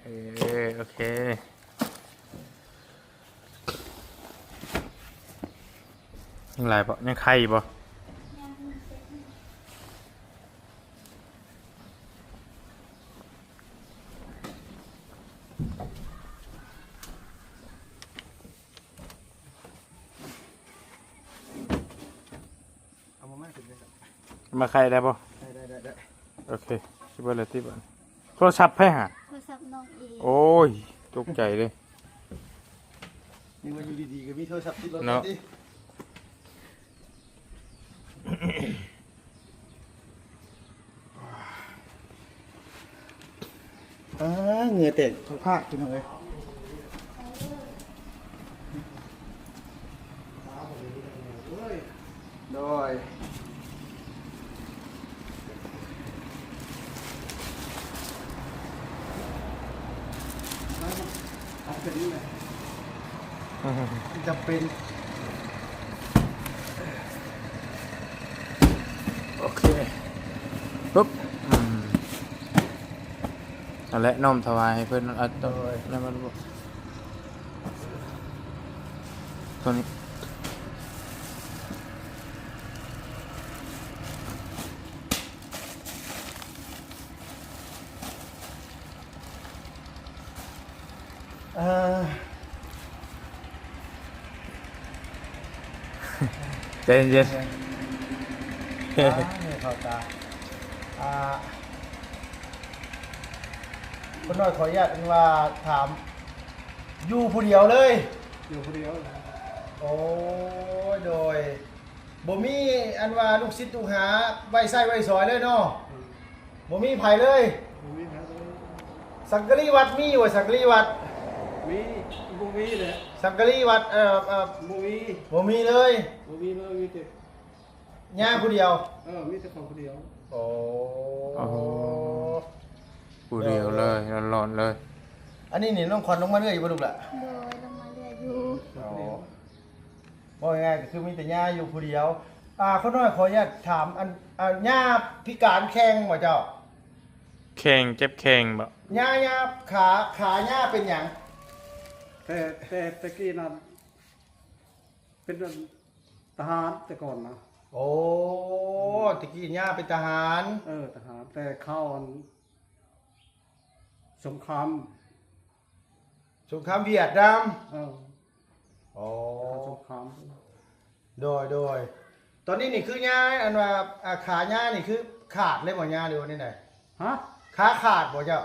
ເອີ ໂອເຄ ຍັງຫຼາຍບໍ່? ຍັງໄຂ່ບໍ່? ເອົາມາ ມາຂຶ້ນເລີຍ ມາໄຂ່ໄດ້ບໍ່? ໄດ້ ໄດ້ ໄດ້ ໄດ້ ໂອເຄ ຊິເບີດແລ້ວຕິບາດນີ້. ໂທລະສັບໃຜຫາ? ໂທລະສັບນ້ອງເອງ. ໂອ້ຍ ຕົກໃຈເລີຍ ນຶກວ່າຢູ່ດີໆ ກໍມີໂທລະສັບຕິດລົດເນາະ ຕິ. ອ່າ ເຫື່ອແຕກພາກໆ ພີ່ນ້ອງເອີຍ. ໂດຍ ຈຳເປັນ ໂອເຄ ປຶບ ອືມ ນັ້ນແຫຼະ ນ້ອມຖວາຍໃຫ້ເພິ່ນ ເອົາໂຕນັ້ນມາ ໂຕນີ້. ເອີ ໃຈເຢັນໆ ອ່າ ເຫື່ອເຂົ້າຕາ. ອ່າ ຄົນນ້ອຍຂໍອະນຸຍາດ ອັນວ່າ ຖາມ ຢູ່ຜູ້ດຽວເລີຍ? ຢູ່ຜູ້ດຽວ. ໂອ້ຍ ໂດຍ ບໍ່ມີອັນວ່າລູກສິດລູກຫາໄວ້ໃຊ້ໄວ້ສອຍເລີຍເນາະ? ອືມ ບໍ່ມີໃຜເລີຍ? ບໍ່ມີໃຜເລີຍ. ສັງກະລີວັດມີຢູ່ບໍ່? ສັງກະລີວັດ ມີ ບໍ່ມີແຫຼະ ສັງກະລີວັດ ເອີ ເອີ ບໍ່ມີ ບໍ່ມີເລີຍ? ບໍ່ມີເລີຍ ມີແຕ່ຍ່າຜູ້ດຽວ. ເອີ ມີແຕ່ເຂົາຜູ້ດຽວ. ໂອ້ ໂອ້ ຜູ້ດຽວເລີຍ ໂດຍ ລອນໆເລີຍ. ອັນນີ້ນີ້ ນ້ອງຂວັນລົງມາເລື້ອຍຢູ່ບໍ່ລູກຫຼະ? ໂດຍ ລົງມາເລື້ອຍຢູ່. ອໍ ເວົ້າງ່າຍໆ ກໍຄືມີແຕ່ຍ່າຢູ່ຜູ້ດຽວ. ອ່າ ຄົນນ້ອຍຂໍອະນຸຍາດຖາມ ອັນ ອ່າ ຍ່າພິການແຂ້ງບໍ່ເຈົ້າ? ແຂ້ງ ເຈັບແຂ້ງບໍ່? ຍ່າ ຍ່າ ຂາ ຂາຍ່າເປັນຫຍັງ? ແຕ່ ແຕ່ ແຕ່ກີ້ນັ້ນ ເປັນ ອັນ ທະຫານແຕ່ກ່ອນນະ. ໂອ້ ອືມ ແຕ່ກີ້ຍ່າເປັນທະຫານ. ເອີ ທະຫານ ແຕ່ເຂົ້າ ອັນ ສົງຄາມ ສົງຄາມຫວຽດນາມ. ເອີ ໂອ້ ສົງຄາມ. ໂດຍ ໂດຍ ຕອນນີ້ນີ້ຄືຍ່າ ອັນວ່າ ອ່າ ຂາຍ່ານີ້ຄືຂາດເລີຍບໍ່ຍ່າ ຫຼືວ່າແນວໃດ? ຮະ? ຂາຂາດບໍ່ເຈົ້າ?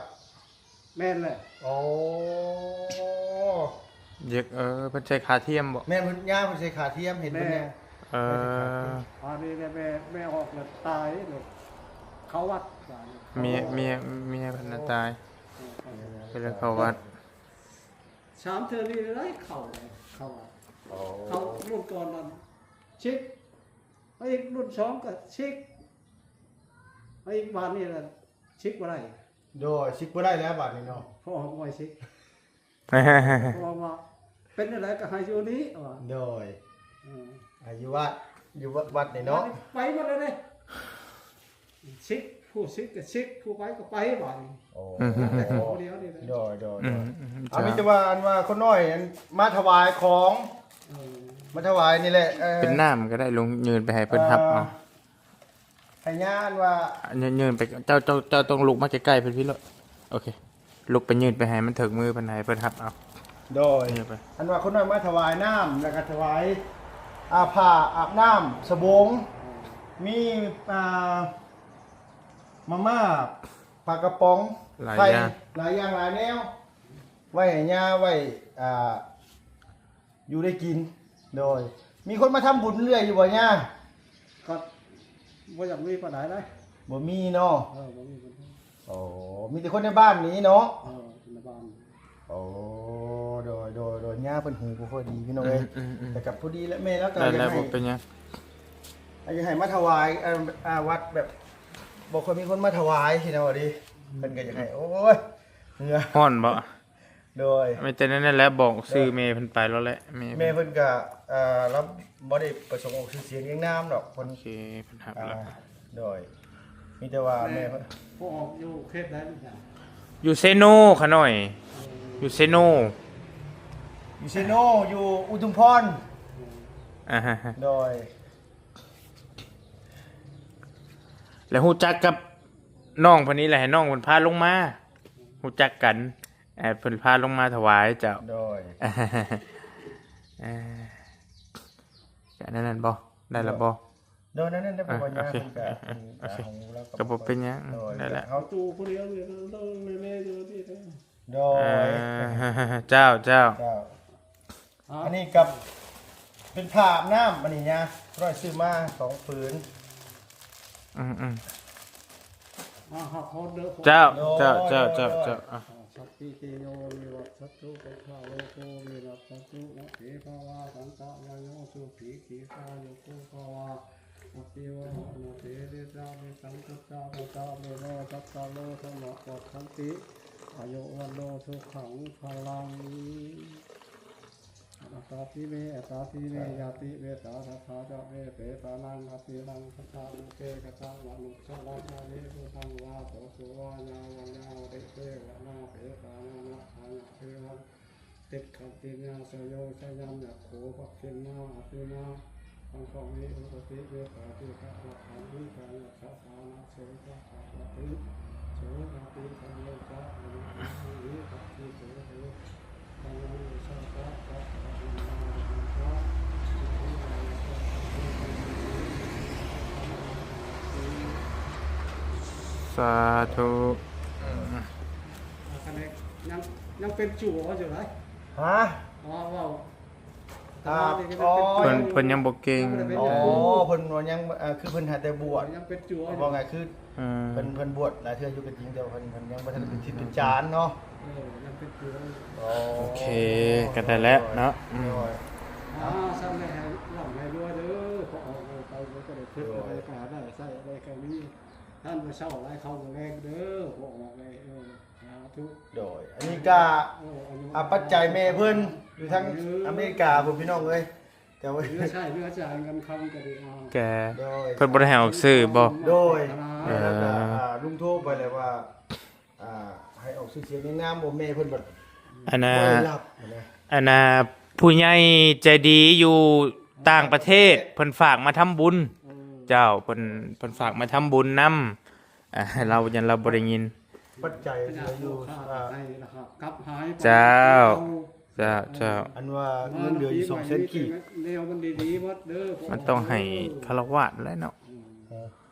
ແມ່ນແຫຼະ. ໂອ້ ເຢກ ເອີ ເພິ່ນໃຊ້ຂາທຽມບໍ່? ແມ່ນ ເພິ່ນ ຍ່າເພິ່ນໃຊ້ຂາທຽມ ເຫັນເພິ່ນ ແມ່ ຍ່າ ເອີ ເພິ່ນໃຊ້ຂາທຽມ. ອັນນີ້ແຫຼະ ແມ່ ແມ່ອອກແລ້ວຕາຍເລີຍ ເຂົ້າວັດ. ເມຍ ເມຍ ເມຍເພິ່ນນະຕາຍ ເອີ ເພິ່ນເລີຍເຂົ້າວັດ. ສາມເທື່ອນີ້ໄດ້ເຂົ້າ ເຂົ້າວັດ. ໂອ້ ເຂົ້າລຸ້ນກ່ອນນັ້ນ ຊິກ ອີກລຸ້ນສອງກໍຊິກ ອີກບາດນີ້ລະຊິກບໍ່ໄດ້. ໂດຍ ຊິກບໍ່ໄດ້ແລ້ວບາດນີ້ເນາະ ເພາະວ່າບໍ່ໃຫ້ຊິກ ເພາະວ່າເປັນຈັ່ງໃດກໍໃຫ້ຢູ່ນີ້ວ່າ. ໂດຍ ເອີ ໃຫ້ຢູ່ວັດ ຢູ່ວັດ ວັດນີ້ເນາະ ໄປໝົດແລ້ວເດ້. ຊິກ ຜູ້ຊິກກໍຊິກ ຜູ້ໄປກໍໄປບາດນີ້. ໂອ້ ແຕ່ຄົນດຽວນີ້ແຫຼະ. ໂດຍ ໂດຍ ອືມ ເອົາ ມີແຕ່ວ່າ ອັນວ່າຄົນນ້ອຍ ອັນ ມາຖວາຍຂອງ ເອີ ມາຖວາຍນີ້ແຫຼະ ເອີ ເປັນນ້ຳກໍໄດ້ ລົງຍື່ນໄປໃຫ້ເພິ່ນຮັບເອົາ. ໃຫ້ຍ່າ ອັນວ່າ ຍ- ຍື່ນໄປ ເຈົ້າ ເຈົ້າ ເຈົ້າຕ້ອງລຸກມາໃກ້ໆເພິ່ນພີ້ໂລດ. ໂອເຄ ລຸກໄປຍື່ນໄປໃຫ້ມັນເຖິງມືເພິ່ນ ໃຫ້ເພິ່ນຮັບເອົາ. ໂດຍ ຍື່ນໄປ ອັນວ່າຄົນນ້ອຍມາຖວາຍນ້ຳ ແລ້ວກໍຖວາຍ ອ່າ ຜ້າອາບນ້ຳ ສະບົງ ມີ ອ່າ ມາມ່າ ປາກະປ໋ອງ ຫຼາຍຢ່າງ ໄຂ່ ຫຼາຍຢ່າງຫຼາຍແນວ ໄວ້ໃຫ້ຍ່າ ໄວ້ ອ່າ ຢູ່ໄດ້ກິນ. ໂດຍ ມີຄົນມາທຳບຸນເລື້ອຍຢູ່ບໍ່ຍ່າ? ກໍບໍ່ຢາກມີປານໃດເດ້. ບໍ່ມີເນາະ? ເອີ ບໍ່ມີປານໃດ. ໂອ້ ມີແຕ່ຄົນໃນບ້ານນີ້ເນາະ? ເອີ ຄົນໃນບ້ານ. ໂອ້ ໂດຍ ໂດຍ ໂດຍ ຍ່າເພິ່ນຫູບໍ່ຄ່ອຍດີພີ່ນ້ອງເອີຍ. ອືມໆໆ ແຕ່ກໍພໍດີແຫຼະ ແມ່ລາວກໍຢາກໃຫ້ ບໍ່ເປັນຫຍັງ ຢາກໃຫ້ມາຖວາຍ ເອີ ອ່າ ວັດແບບ ບໍ່ຄ່ອຍມີຄົນມາຖວາຍ ພີ່ນ້ອງເອີຍ. ເພິ່ນກໍຢາກໃຫ້ ໂອ້ຍ ເຫື່ອ ຮ້ອນບໍ່? ໂດຍ ມີແຕ່ນັ້ນແຫຼະ ບອກຊື່ແມ່ເພິ່ນໄປແລ້ວແຫຼະ. ແມ່ ແມ່ເພິ່ນກໍ ເອີ ລາວບໍ່ໄດ້ປະສົງອອກຊື່ສຽງຮຽງນາມດອກ ເພິ່ນ ໂອເຄ ເພິ່ນຮັບແລ້ວ. ອ່າ ໂດຍ ມີແຕ່ວ່າແມ່ ແມ່ເພິ່ນ ຜູ້ອອກຢູ່ເຂດໃດນີ້? ຢູ່ເຊໂນຂະໜ້ອຍ ຢູ່ເຊໂນ ຢູ່ເຊໂນ ຢູ່ອຸທຸມພອນ ອ່າຮະ ໂດຍ ແລ້ວຮູ້ຈັກກັບນ້ອງເພິ່ນນີ້ແຫຼະ ໃຫ້ນ້ອງເພິ່ນພາລົງມາ ຮູ້ຈັກກັນ ເອີ ເພິ່ນພາລົງມາຖວາຍເຈົ້າ ໂດຍ ເອີ ກະນັ້ນນັ້ນບໍ່ ໄດ້ລະບໍ່? ໂດຍ ນັ້ນນັ້ນໄດ້ບໍ່ ໂດຍ ຍາ ໂອເຄ ເພິ່ນກະ ໂອເຄ ອັນ ໂອເຄ ກະບໍ່ເປັນຫຍັງ ໂດຍ ໄດ້ລະ ເຮົາ ປະຕູຜູ້ດຽວນີ້ ເລີເລຢູ່ທີ່ ໂດຍ ເອີ ເຈົ້າ ເຈົ້າ ເຈົ້າ ອ່າ ອັນນີ້ກໍເປັນຜ້າອາບນ້ຳ ອັນນີ້ຍາ ຂ້ອຍຊື້ມາສອງຜືນ ອືມໆ ອ່າ ຮັບພອນເດີ ເຈົ້າ ໂດຍ ເຈົ້າ ເຈົ້າ ໂດຍ ເຈົ້າ ໂດຍ ເຈົ້າ ອ່າ ສັບພິຕິໂຍ ວິວັດສັນຕຸ ສັບພະໂລໂກ ວິນັດສັນຕຸ ນະເປພະວາ ສັນຕະຍາໂຍ ສຸຂີ ດີຄາຍຸໂກ ພະວາ ອະພິວາທະນະ ສີລິສະນິດຈັງ ຈັດຕາໂລ ຈັດຕາໂລ ທຳມະວັດທັນຕິ ອາຍຸວັນໂນ ສຸຂັງ ພະລັງ ອາຕາທິເມ ອາຕາທິເມ ຍາຕິເມ ສາທາທາຈະເມ ເຕສານັງ ອະຕິລັງຄະຕາ ໂລເກ ຄະຕະມະນຸດສະລັງ ອະນິພຸດທັງ ວາໂສ ສຸວາຍາວັນຍາວະ ເຕ ເຕວະນາ ເປຕານາ ນະທາຍະ ເທວັງ ຕິກຂະຕິຍາສະໂຍຊະຍັນຍະໂຂ ພະຄິນນາອະຕິນາ ສັງຄະວິອຸດສະຕິ ເວສາຕິກະ ລັກຂະນິກາຍະ ສະສານະ ເສສະ ພະວະຕິ ໂສ ຍາຕິ ສະໂຍຊະ ອະຍະ ອະນະ ວິປັດຕິ ເສ ເສ ສະຍັນໂຍຊະ ສະ ສະ ສະ ສະ ສາທຸ ອືມ ຍັງ ຍັງເປັນຈູ້ຢູ່ເລີຍ ຮະ ອໍ ເວົ້າ ອ່າ ເພິ່ນ ເພິ່ນຍັງບໍ່ເກັ່ງ ອໍ ເພິ່ນວ່າຍັງ ເອີ ຄືເພິ່ນຫາແຕ່ບວດ ຍັງເປັນຈົວຢູ່ ເວົ້າງ່າຍຄື ເອີ ເພິ່ນ ເພິ່ນບວດຫຼາຍເທື່ອຢູ່ກໍຈິງ ແຕ່ວ່າເພິ່ນ ເພິ່ນຍັງບໍ່ທັນເປັນທິດເປັນຈານເນາະ ເອີ ຍັງເປັນຈົວຢູ່ ໂອເຄ ກໍໄດ້ແລ້ວເນາະ ໂດຍ ອືມ ອ່າ ຊັ້ນແຫຼະ ໃຫ້ລ່ຳໃຫ້ລວຍເດີ ພໍອອກໄປກໍໄດ້ເພິ່ນ ໂດຍ ກໍໄດ້ກາໄດ້ໃຊ້ໄດ້ກໍມີ ທ່ານບໍ່ເຊົ້າຫຼາຍ ເຂົ້າບໍ່ແລງເດີ ພໍອອກໄປ ເອີ ສາທຸ ໂດຍ ອັນນີ້ກະ ເອີ ອາ ປັດໄຈແມ່ເພິ່ນຢູ່ທາງອາເມລິກາພຸ້ນ ພີ່ນ້ອງເອີຍ ແຕ່ວ່າເຫຼືອໃຊ້ເຫຼືອຈ່າຍເງິນຄຳກໍດີ ເອົາ ກະ ໂດຍ ເພິ່ນບໍ່ໄດ້ໃຫ້ອອກຊື່ບໍ່? ໂດຍ ເອີ ແລ້ວກະ ອ່າ ລຸງໂທໄປແລ້ວວ່າ ອ່າ ໃຫ້ອອກຊື່ສຽງໃນນາມ ບໍ່ ແມ່ເພິ່ນບັດ ອັນນ່າ ບໍ່ໄດ້ຮັບ ອັນນ່າ ອັນນ່າ ຜູ້ໃຫຍ່ໃຈດີຢູ່ຕ່າງປະເທດ ເພິ່ນຝາກມາທຳບຸນ ເອີ ເຈົ້າ ເພິ່ນ ເພິ່ນຝາກມາທຳບຸນນຳ ອ່າ ລາວ ຢ້ານລາວບໍ່ໄດ້ຍິນ ປັດໄຈເຫຼືອຢູ່ ເຈົ້າ ເຈົ້າ ເຈົ້າ ອັນວ່າເງິນເດືອນຢູ່ສອງແສນກີບ ແນວມັນດີໆໝົດເດີ ມັນຕ້ອງໃຫ້ຄາລະວາດແຫຼະເນາະ ເອີ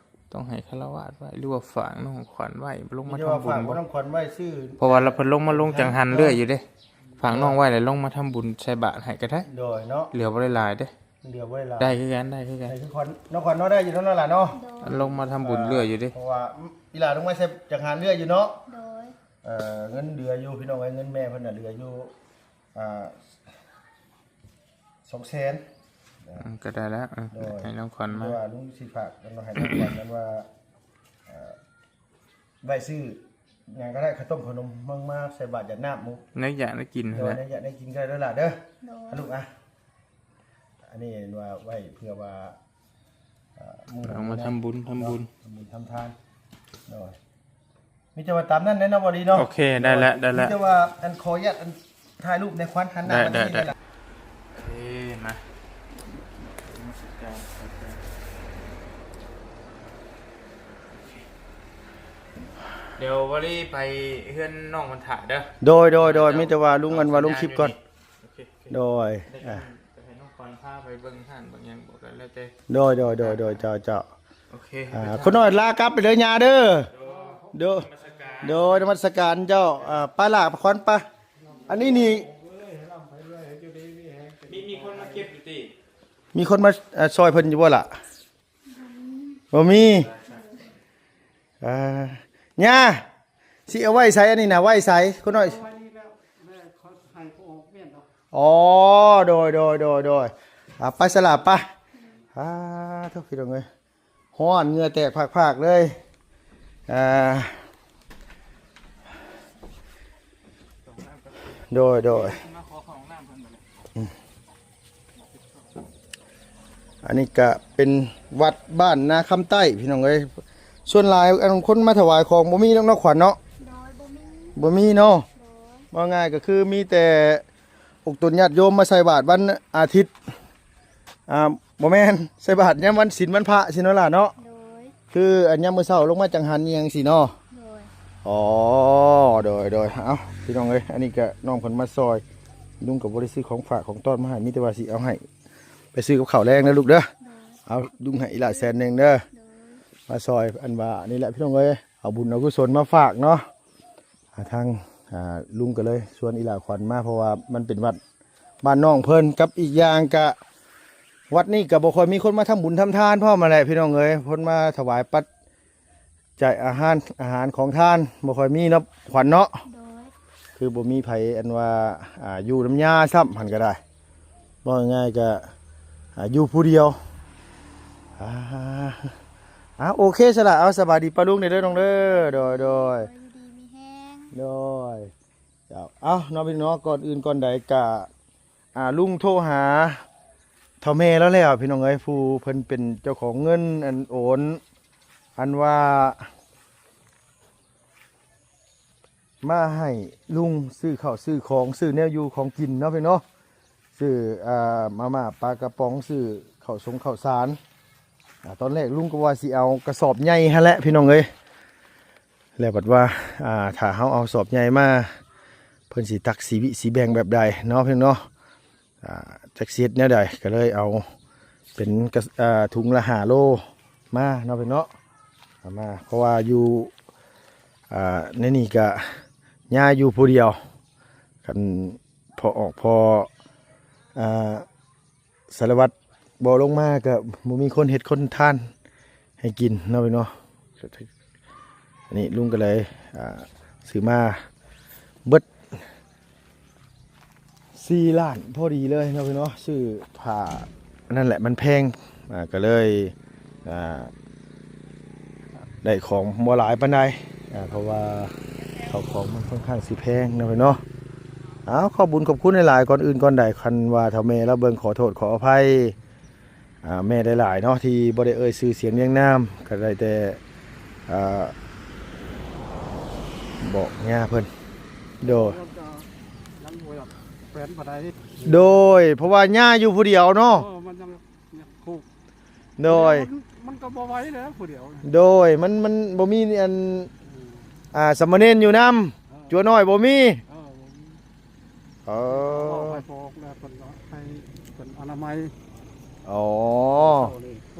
ຕ້ອງໃຫ້ຄາລະວາດໄວ້ ຫຼືວ່າຝາກນ້ອງຂວັນໄວ້ ລົງມາທຳບຸນບໍ່? ຝາກນ້ອງຂວັນໄວ້ຊື່ ເພາະວ່າລະເພິ່ນລົງມາ ລົງຈັງຫັນເລື້ອຍຢູ່ເດ້ ເອີ ຝາກນ້ອງໄວ້ແລ້ວລົງມາທຳບຸນໃສ່ບາດໃຫ້ກໍໄດ້ ໂດຍເນາະ ເຫຼືອບໍ່ໄດ້ຫຼາຍເດ້ ເຫຼືອບໍ່ໄດ້ຫຼາຍ ໄດ້ຄືກັນ ໄດ້ຄືກັນ ໄດ້ຄືຂວັນ ນ້ອງຂວັນເນາະ ໄດ້ຢູ່ເນາະ ຫຼານເນາະ ໂດຍ ອັນລົງມາທຳບຸນເລື້ອຍຢູ່ເດ້ ເພາະວ່າອີຫຼາລົງມາໃສ່ຈັງຫັນເລື້ອຍຢູ່ເນາະ ໂດຍ ເອີ ເງິນເດືອຢູ່ ພີ່ນ້ອງເອີຍ ເງິນແມ່ເພິ່ນນະເດືອຢູ່ ອ່າ ສອງແສນ ອືມ ກໍໄດ້ແລ້ວ ເອີ ໂດຍ ໃຫ້ນ້ອງຂວັນມາ ວ່າລຸງຊິຝາກກັນວ່າໃຫ້ນ້ອງຂວັນນັ້ນວ່າ ເອີ ໄວ້ຊື້ຫຍັງກໍໄດ້ ເຂົ້າຕົ້ມເຂົ້າໜົມ ມາ ມາໃສ່ບາດຢາດນ້ຳໝູ່ ແນວຢາກແນວກິນ ໂດຍ ຫັ້ນແຫຼະ ແນວຢາກແນວກິນກໍໄດ້ແລ້ວຫຼະເດີ ໂດຍ ອະລຸງ ອ່ະ ອັນນີ້ວ່າໄວ້ເພື່ອວ່າ ອ່າ ເອົາມາທຳບຸນ ທຳບຸນ ເນາະ ທຳບຸນທຳທານ ໂດຍ ມີແຕ່ວ່າຕາມນັ້ນແຫຼະເນາະ ບໍ່ດີເນາະ ໂອເຄ ໄດ້ແລ້ວ ໄດ້ແລ້ວ ມີແຕ່ວ່າ ອັນ ຂໍອະນຸຍາດ ອັນ ຖ່າຍຮູບໃນຄວັນ ຫັນໜ້າມາ ໄດ້ ໄດ້ ໄດ້ ເອີ ມາ ດຽວວາລີໄປເຮືອນນ້ອງມັນຖ້າເດີ ໂດຍ ໂດຍ ໂດຍ ໂດຍ ມີແຕ່ວ່າລຸງ ອັນວ່າລົງຄລິບກ່ອນ ໂອເຄ ໂອເຄ ໂດຍ ໄປ ອ່າ ໄປໃຫ້ນ້ອງຄວັນພາໄປເບິ່ງຮ້ານເບິ່ງຫຍັງ ບອກໄດ້ແລ້ວແຕ່ ໂດຍ ໂດຍ ໂດຍ ໂດຍ ເຈົ້າ ເຈົ້າ ໂອເຄ ອ່າ ໄປ ຄົນນ້ອຍລາກັບໄປເດີຍ່າເດີ ໂດຍ ໂດຍ ນະມັດສະການເຈົ້າ ອ່າ ໄປລະຂວັນໄປ ອັນນີ້ນີ້ ມີ ມີຄົນມາເກັບຢູ່ຕິ ມີຄົນມາ ເອີ ຊ່ອຍເພິ່ນຢູ່ບໍ່ລະ? ບໍ່ມີ ອ່າ ຍ່າ ຊິເອົາໄວ້ໃສ ອັນນີ້ນະ ໄວ້ໃສ ຄົນນ້ອຍ? ເອົາໄວ້ນີ້ແລ້ວ ແລ້ວເຂົາໃຫ້ເຂົາອອກແມ່ນດອກ ອໍ ໂດຍ ໂດຍ ໂດຍ ໂດຍ ອ່າ ໄປສະລະ ໄປ ອ່າ ໂທ້ ພີ່ນ້ອງເອີຍ ຮ້ອນ ເຫື່ອແຕກພາກໆເລີຍ ອ່າ ໂດຍ ໂດຍ ອືມ ອັນນີ້ກະເປັນວັດບ້ານນາຄຳໃຕ້ ພີ່ນ້ອງເອີຍ ສ່ວນຫຼາຍ ອັນ ຄົນມາຖວາຍຂອງບໍ່ມີດອກເນາະ ຂວັນເນາະ ໂດຍ ບໍ່ມີ ບໍ່ມີເນາະ. ໂດຍ ເວົ້າງ່າຍກໍຄືມີແຕ່ອົກຕົນຍາດໂຍມມາໃສ່ບາດວັນອາທິດ ອ່າ ບໍ່ແມ່ນ ໃສ່ບາດຍາມວັນສິນວັນພະຊີ້ເນາະຫຼ້າເນາະ. ໂດຍ ຄືອັນຍາມມື້ເຊົ້າລົງມາຈັງຫັນອີ່ຫຍັງຊີ້ເນາະ. ໂດຍ ອໍ ໂດຍໆ ເອົ້າ ພີ່ນ້ອງເອີຍ ອັນນີ້ກໍນ້ອງເພິ່ນມາຊ່ອຍ ລຸງກໍບໍ່ໄດ້ຊື້ຂອງຝາກຂອງຕ້ອນມາໃຫ້ ມີແຕ່ວ່າຊິເອົາໃຫ້ໄປຊື້ກັບເຂົ້າແລງເດີລູກເດີ. ໂດຍ ເອົາ ລຸງໃຫ້ອີ່ຫຼ້າແສນໜຶ່ງເດີ. ໂດຍ ມາຊ່ອຍ ອັນວ່ານີ້ແຫຼະ ພີ່ນ້ອງເອີຍ ເອົາບຸນເອົາກຸສົນມາຝາກເນາະ. ອ່າ ທາງ ອ່າ ລຸງກໍເລີຍຊວນອີ່ຫຼ້າຂວັນມາ ເພາະວ່າມັນເປັນວັດບ້ານນ້ອງເພິ່ນ ກັບອີກຢ່າງກະ ວັດນີ້ກໍບໍ່ຄ່ອຍມີຄົນມາທຳບຸນທຳທານພ້ອມຫັ້ນແຫຼະ ພີ່ນ້ອງເອີຍ. ຄົນມາຖວາຍປັດໄຈອາຫານ ອາຫານຂອງທານບໍ່ຄ່ອຍມີເນາະ ຂວັນເນາະ. ໂດຍ ຄືບໍ່ມີໃຜ ອັນວ່າ ອ່າ ຢູ່ນຳຍ່າຊ້ຳ ຫັ້ນກໍໄດ້ ເວົ້າງ່າຍໆ ກໍ ອ່າ ຢູ່ຜູ້ດຽວ. ອ່າ ອ່າ ໂອເຄຊະລະ ເອົາ ສະບາຍດີປ້າລຸງເດີນ້ອງເດີ. ໂດຍໆ ຢູ່ດີມີແຮງ. ໂດຍ ເຈົ້າ ເອົາເນາະ ພີ່ນ້ອງເນາະ ກ່ອນອື່ນກ່ອນໃດກະ ອ່າ ລຸງໂທຫາເຖົ້າແມ່ລາວແລ້ວ ພີ່ນ້ອງເອີຍ ຜູ້ເພິ່ນເປັນເຈົ້າຂອງເງິນອັນໂອນ ອັນວ່າ ມາໃຫ້ລຸງຊື້ເຂົ້າຊື້ຂອງ ຊື້ແນວຢູ່ຂອງກິນເນາະ ພີ່ນ້ອງເນາະ. ຊື້ ອ່າ ມາມ່າປາກະປ໋ອງ ຊື້ເຂົ້າສົງເຂົ້າສານ. ອ່າ ຕອນແລກລຸງກໍວ່າຊິເອົາກະສອບໃຫຍ່ຫັ້ນແຫຼະ ພີ່ນ້ອງເອີຍ ແລ້ວບັດວ່າ ອ່າ ຖ້າເຮົາເອົາສອບໃຫຍ່ມາ ເພິ່ນຊິຕັກຊິວິ ຊິແບ່ງແບບໃດເນາະ ພີ່ນ້ອງເນາະ. ອ່າ ຈັກຊິເຮັດແນວໃດ ກໍເລີຍເອົາເປັນກະ ອ່າ ຖົງລະຫ້າໂລມາເນາະ ພີ່ນ້ອງເນາະ. ເອົາມາ ເພາະວ່າຢູ່ ອ່າ ໃນນີ້ກະຍ່າຢູ່ຜູ້ດຽວ ຄັນພໍ່ອອກ ພໍ່ ອ່າ ສາລະວັດບໍ່ລົງມາ ກໍບໍ່ມີຄົນເຮັດຄົນທານໃຫ້ກິນເນາະ ພີ່ນ້ອງເນາະ. ອັນນີ້ລຸງກໍເລີຍ ອ່າ ຊື້ມາເບິດສີ່ລ້ານພໍດີເລີຍເນາະ ພີ່ນ້ອງເນາະ. ຊື້ຜ້າ ອັນນັ້ນແຫຼະ ມັນແພງ ອ່າ ກໍເລີຍ ອ່າ ໄດ້ຂອງບໍ່ຫຼາຍປານໃດ ອ່າ ເພາະວ່າເຂົ້າຂອງມັນຄ່ອນຂ້າງຊິແພງເນາະ ພີ່ນ້ອງເນາະ. ເອົາ ຂອບບຸນຂອບຄຸນຫຼາຍໆ ກ່ອນອື່ນກ່ອນໃດ ຄັນວ່າເຖົ້າແມ່ລາວເບິ່ງ ຂໍໂທດຂໍອະໄພ ອ່າ ແມ່ຫຼາຍໆເນາະ ທີ່ບໍ່ໄດ້ເອີ່ຍຊື່ສຽງລຽງນາມ ກໍໄດ້ແຕ່ ອ່າ ບອກຍ່າເພິ່ນ. ໂດຍ ຍັງບໍ່ຢາກແຂວນປານໃດ. ໂດຍ ເພາະວ່າຍ່າຢູ່ຜູ້ດຽວເນາະ. ເອີ ມັນຍັງ ຍັງຄຸກ. ໂດຍ ມັນ ມັນກໍບໍ່ໄຫວແລ້ວຜູ້ດຽວ. ໂດຍ ມັນ ມັນບໍ່ມີອັນ ອືມ ອ່າ ສາມະເນນຢູ່ນຳ. ເອີ ຈົວນ້ອຍບໍ່ມີ. ເອີ ບໍ່ມີ. ອໍ ເວົ້າໃຫ້ພໍ່ອອກແລ້ວ ເພິ່ນກໍໃຫ້ເພິ່ນອະນາໄມ. ອໍ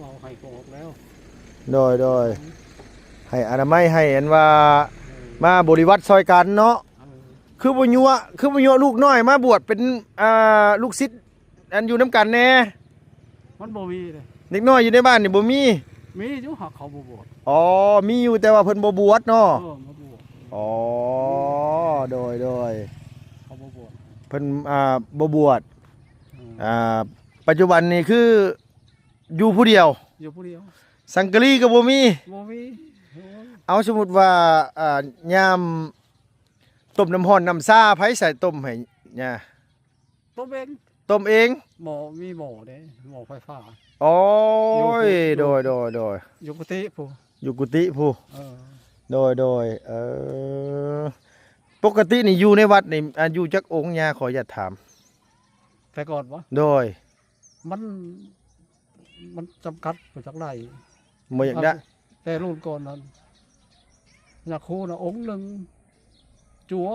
ເວົ້າໃຫ້ພໍ່ອອກແລ້ວ. ໂດຍໆ ໃຫ້ອະນາໄມ ໃຫ້ອັນວ່າ ເອີ ມາບໍລິວັດຊ່ອຍກັນເນາະ. ເອີ ຄືບໍ່ຍົວະ ຄືບໍ່ຍົວະລູກນ້ອຍມາບວດເປັນ ອ່າ ລູກສິດ ອັນຢູ່ນຳກັນແດ່. ມັນບໍ່ມີເດ້ ເດັກນ້ອຍຢູ່ໃນບ້ານນີ້ບໍ່ມີ. ມີຢູ່ ຫາກເຂົາບໍ່ບວດ. ອໍ ມີຢູ່ ແຕ່ວ່າເພິ່ນບໍ່ບວດເນາະ. ເອີ ບໍ່ບວດ. ອໍ ໂດຍໆ ເຂົາບໍ່ບວດ ເພິ່ນ ອ່າ ບໍ່ບວດ. ເອີ ອ່າ ປັດຈຸບັນນີ້ຄືຢູ່ຜູ້ດຽວ. ຢູ່ຜູ້ດຽວ ສັງກະລີກໍບໍ່ມີ. ບໍ່ມີ. ໂອ້ຍ ເອົາ ສົມມຸດວ່າ ອ່າ ຍາມຕົ້ມນ້ຳຮ້ອນນ້ຳຊາ ໃຜໃສ່ຕົ້ມໃຫ້ຍ່າ? ຕົ້ມເອງ. ຕົ້ມເອງ. ໝໍ້ ມີໝໍ້ເດ້ ໝໍ້ໄຟຟ້າ. ໂອ້ຍ ຢູ່ ໂດຍໆ ຢູ່ກຸຕິພຸ້ນ. ຢູ່ກຸຕິພຸ້ນ. ເອີ ໂດຍໆ ເອີ ປົກກະຕິນີ້ຢູ່ໃນວັດນີ້ ອ່າ ຢູ່ຈັກອົງຍ່າ ຂໍອະນຸຍາດຖາມ? ແຕ່ກ່ອນບໍ່? ໂດຍ ມັນ ມັນຈຳກັດ ບໍ່ຈັກໄດ້ ບໍ່ຢາກໄດ້. ແຕ່ລຸ້ນກ່ອນນັ້ນ ຍາຄູນະອົງໜຶ່ງ ຈົວ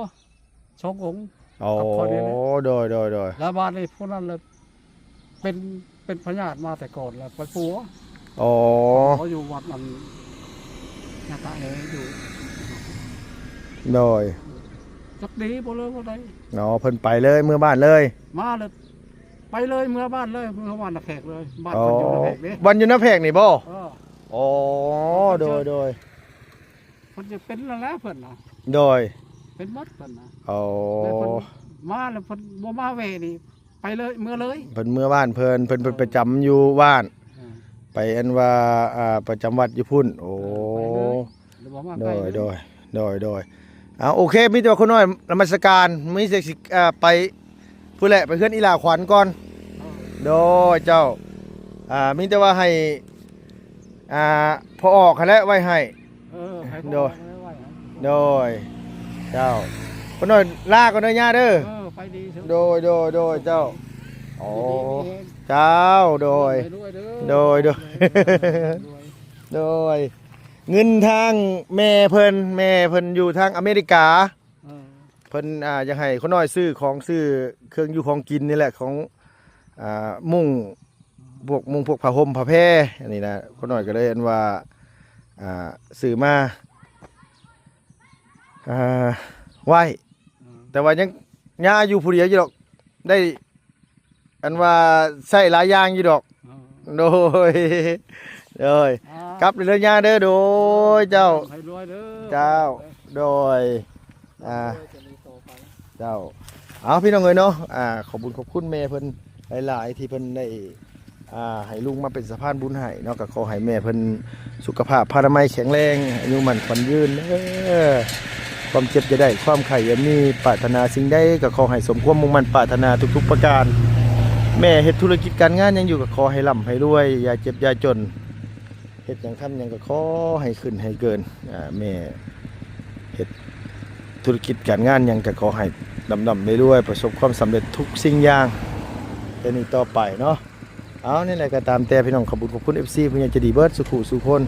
ສອງອົງ. ອໍ ກັບຂ້ອຍນີ້ແຫຼະ. ໂດຍໆໆ ແລ້ວບາດນີ້ຜູ້ນັ້ນລະເປັນ ເປັນພະຍາດມາແຕ່ກ່ອນ ແລ້ວໄປປົວ. ອໍ ໄປປົວຢູ່ວັດອັນ ຍາຕາແອຢູ່. ໂດຍ ຈັກດີບໍ່ເລີຍບໍ່ໄດ້. ອໍ ເພິ່ນໄປເລີຍ ເມືອບ້ານເລີຍ. ມາເລີຍ ໄປເລີຍ ເມືອບ້ານເລີຍ ເມືອບ້ານນາແຂກເລີຍ. ບ້ານເພິ່ນຢູ່ນາແຂກເດ້. ບ້ານຢູ່ນາແຂກນີ້ບໍ່? ເອີ ອໍ ເພິ່ນຈະ ໂດຍໆ ເພິ່ນຈະເປັນແລ້ວແຫຼະເພິ່ນນະ. ໂດຍ ເປັນໝົດເພິ່ນນະ. ອໍ ແລ້ວເພິ່ນມາແລ້ວເພິ່ນບໍ່ມາແວ່ນີ້ ໄປເລີຍ ເມືອເລີຍ. ເພິ່ນເມືອບ້ານເພິ່ນ ເພິ່ນ ເພິ່ນ ເອີ ປະຈຳຢູ່ບ້ານ. ເອີ ໄປອັນວ່າ ອ່າ ປະຈຳວັດຢູ່ພຸ້ນ. ໂອ້ ເອີ ໄປເລີຍ ບໍ່ມາໄກເລີຍ. ໂດຍໆ ໂດຍໆ ເອົາ ໂອເຄ ມີແຕ່ວ່າຄົນນ້ອຍນະມັດສະການ ມີແຕ່ຊິ ອ່າ ໄປພຸ້ນແຫຼະ ໄປເຮືອນອີ່ຫຼ້າຂວັນກ່ອນ. ເອີ ໂດຍ ເຈົ້າ ອ່າ ມີແຕ່ວ່າໃຫ້ ອ່າ ພໍ່ອອກຫັ້ນແຫຼະໄວ້ໃຫ້. ເອີ ໃຫ້ພໍ່ອອກໄວ້ໃຫ້. ໂດຍ ໂດຍ ເຈົ້າ ພໍ່ນ້ອຍລາກ່ອນເດີຍ່າເດີ. ເອີ ໄປດີເທີ້. ໂດຍ ໂດຍ ໂດຍ ເຈົ້າ. ໂອ້ ຢູ່ດີມີແຮງ. ເຈົ້າ ໂດຍ ໃຫ້ລວຍເດີ. ໂດຍ ໂດຍ ໂດຍ. ເງິນທາງແມ່ເພິ່ນ ແມ່ເພິ່ນຢູ່ທາງອາເມລິກາ. ເອີ ເພິ່ນ ອ່າ ຢາກໃຫ້ຄົນນ້ອຍຊື້ຂອງ ຊື້ເຄື່ອງຢູ່ຂອງກິນນີ້ແຫຼະ ຂອງ ອ່າ ມຸ້ງ ພວກມຸ້ງ ພວກຜ້າຫົ່ມ ຜ້າແພ ອັນນີ້ນະ. ຄົນນ້ອຍກໍເລີຍ ອັນວ່າ ອ່າ ຊື້ມາ ອ່າ ໄວ້ ເອີ ແຕ່ວ່າຍັງ ຍ່າຢູ່ຜູ້ດຽວຢູ່ດອກ ໄດ້ ອັນວ່າໃຊ້ຫຼາຍຢ່າງຢູ່ດອກ. ເອີ ໂດຍ ໂດຍ. ອ່າ ກັບເດີຍ່າເດີ. ໂດຍ ເຈົ້າ ໃຫ້ລວຍເດີ. ເຈົ້າ ໂດຍ. ອ່າ ເຈົ້າ ເອົາ ພີ່ນ້ອງເອີຍເນາະ ອ່າ ຂອບບຸນຂອບຄຸນແມ່ເພິ່ນຫຼາຍໆ ທີ່ເພິ່ນໄດ້ ອ່າ ໃຫ້ລຸງມາເປັນສະພານບຸນໃຫ້ເນາະ. ກໍຂໍໃຫ້ແມ່ເພິ່ນສຸຂະພາບພະນາໄມແຂງແຮງ ອາຍຸໝັ້ນຂວັນຍືນເດີ. ຄວາມເຈັບຢ່າໄດ້ ຄວາມໄຂ້ຢ່າມີ ປາດຖະໜາສິ່ງໃດກໍຂໍໃຫ້ສົມຄວາມມຸ່ງໝັ້ນປາດຖະໜາທຸກໆປະການ. ແມ່ເຮັດທຸລະກິດການງານຫຍັງຢູ່ກໍຂໍໃຫ້ລ່ຳໃຫ້ລວຍ ຢ່າເຈັບຢ່າຈົນ. ເຮັດຫຍັງທຳຫຍັງກໍຂໍໃຫ້ຂຶ້ນໃຫ້ເກີນ. ອ່າ ແມ່ເຮັດທຸລະກິດການງານຫຍັງກໍຂໍໃຫ້ລ່ຳໆລວຍໆ ປະສົບຄວາມສຳເລັດທຸກສິ່ງຢ່າງ ແຕ່ນີ້ຕໍ່ໄປເນາະ. ເອົາ ແນວໃດກໍຕາມແຕ່ ພີ່ນ້ອງ ຂອບບຸນຂອບຄຸນ ເອັຟຊີ ຜູ້ໃຫຍ່ໃຈດີເບິດສູ່ຜູ້ສູ່ຄົນ.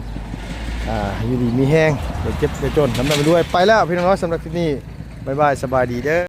ອ່າ ຢູ່ດີມີແຮງ ຢ່າເຈັບຢ່າຈົນ ລ່ຳໆລວຍໆ. ໄປແລ້ວ ພີ່ນ້ອງເນາະ ສຳລັບຄລິບນີ້ ບາຍບາຍ ສະບາຍດີເດີ.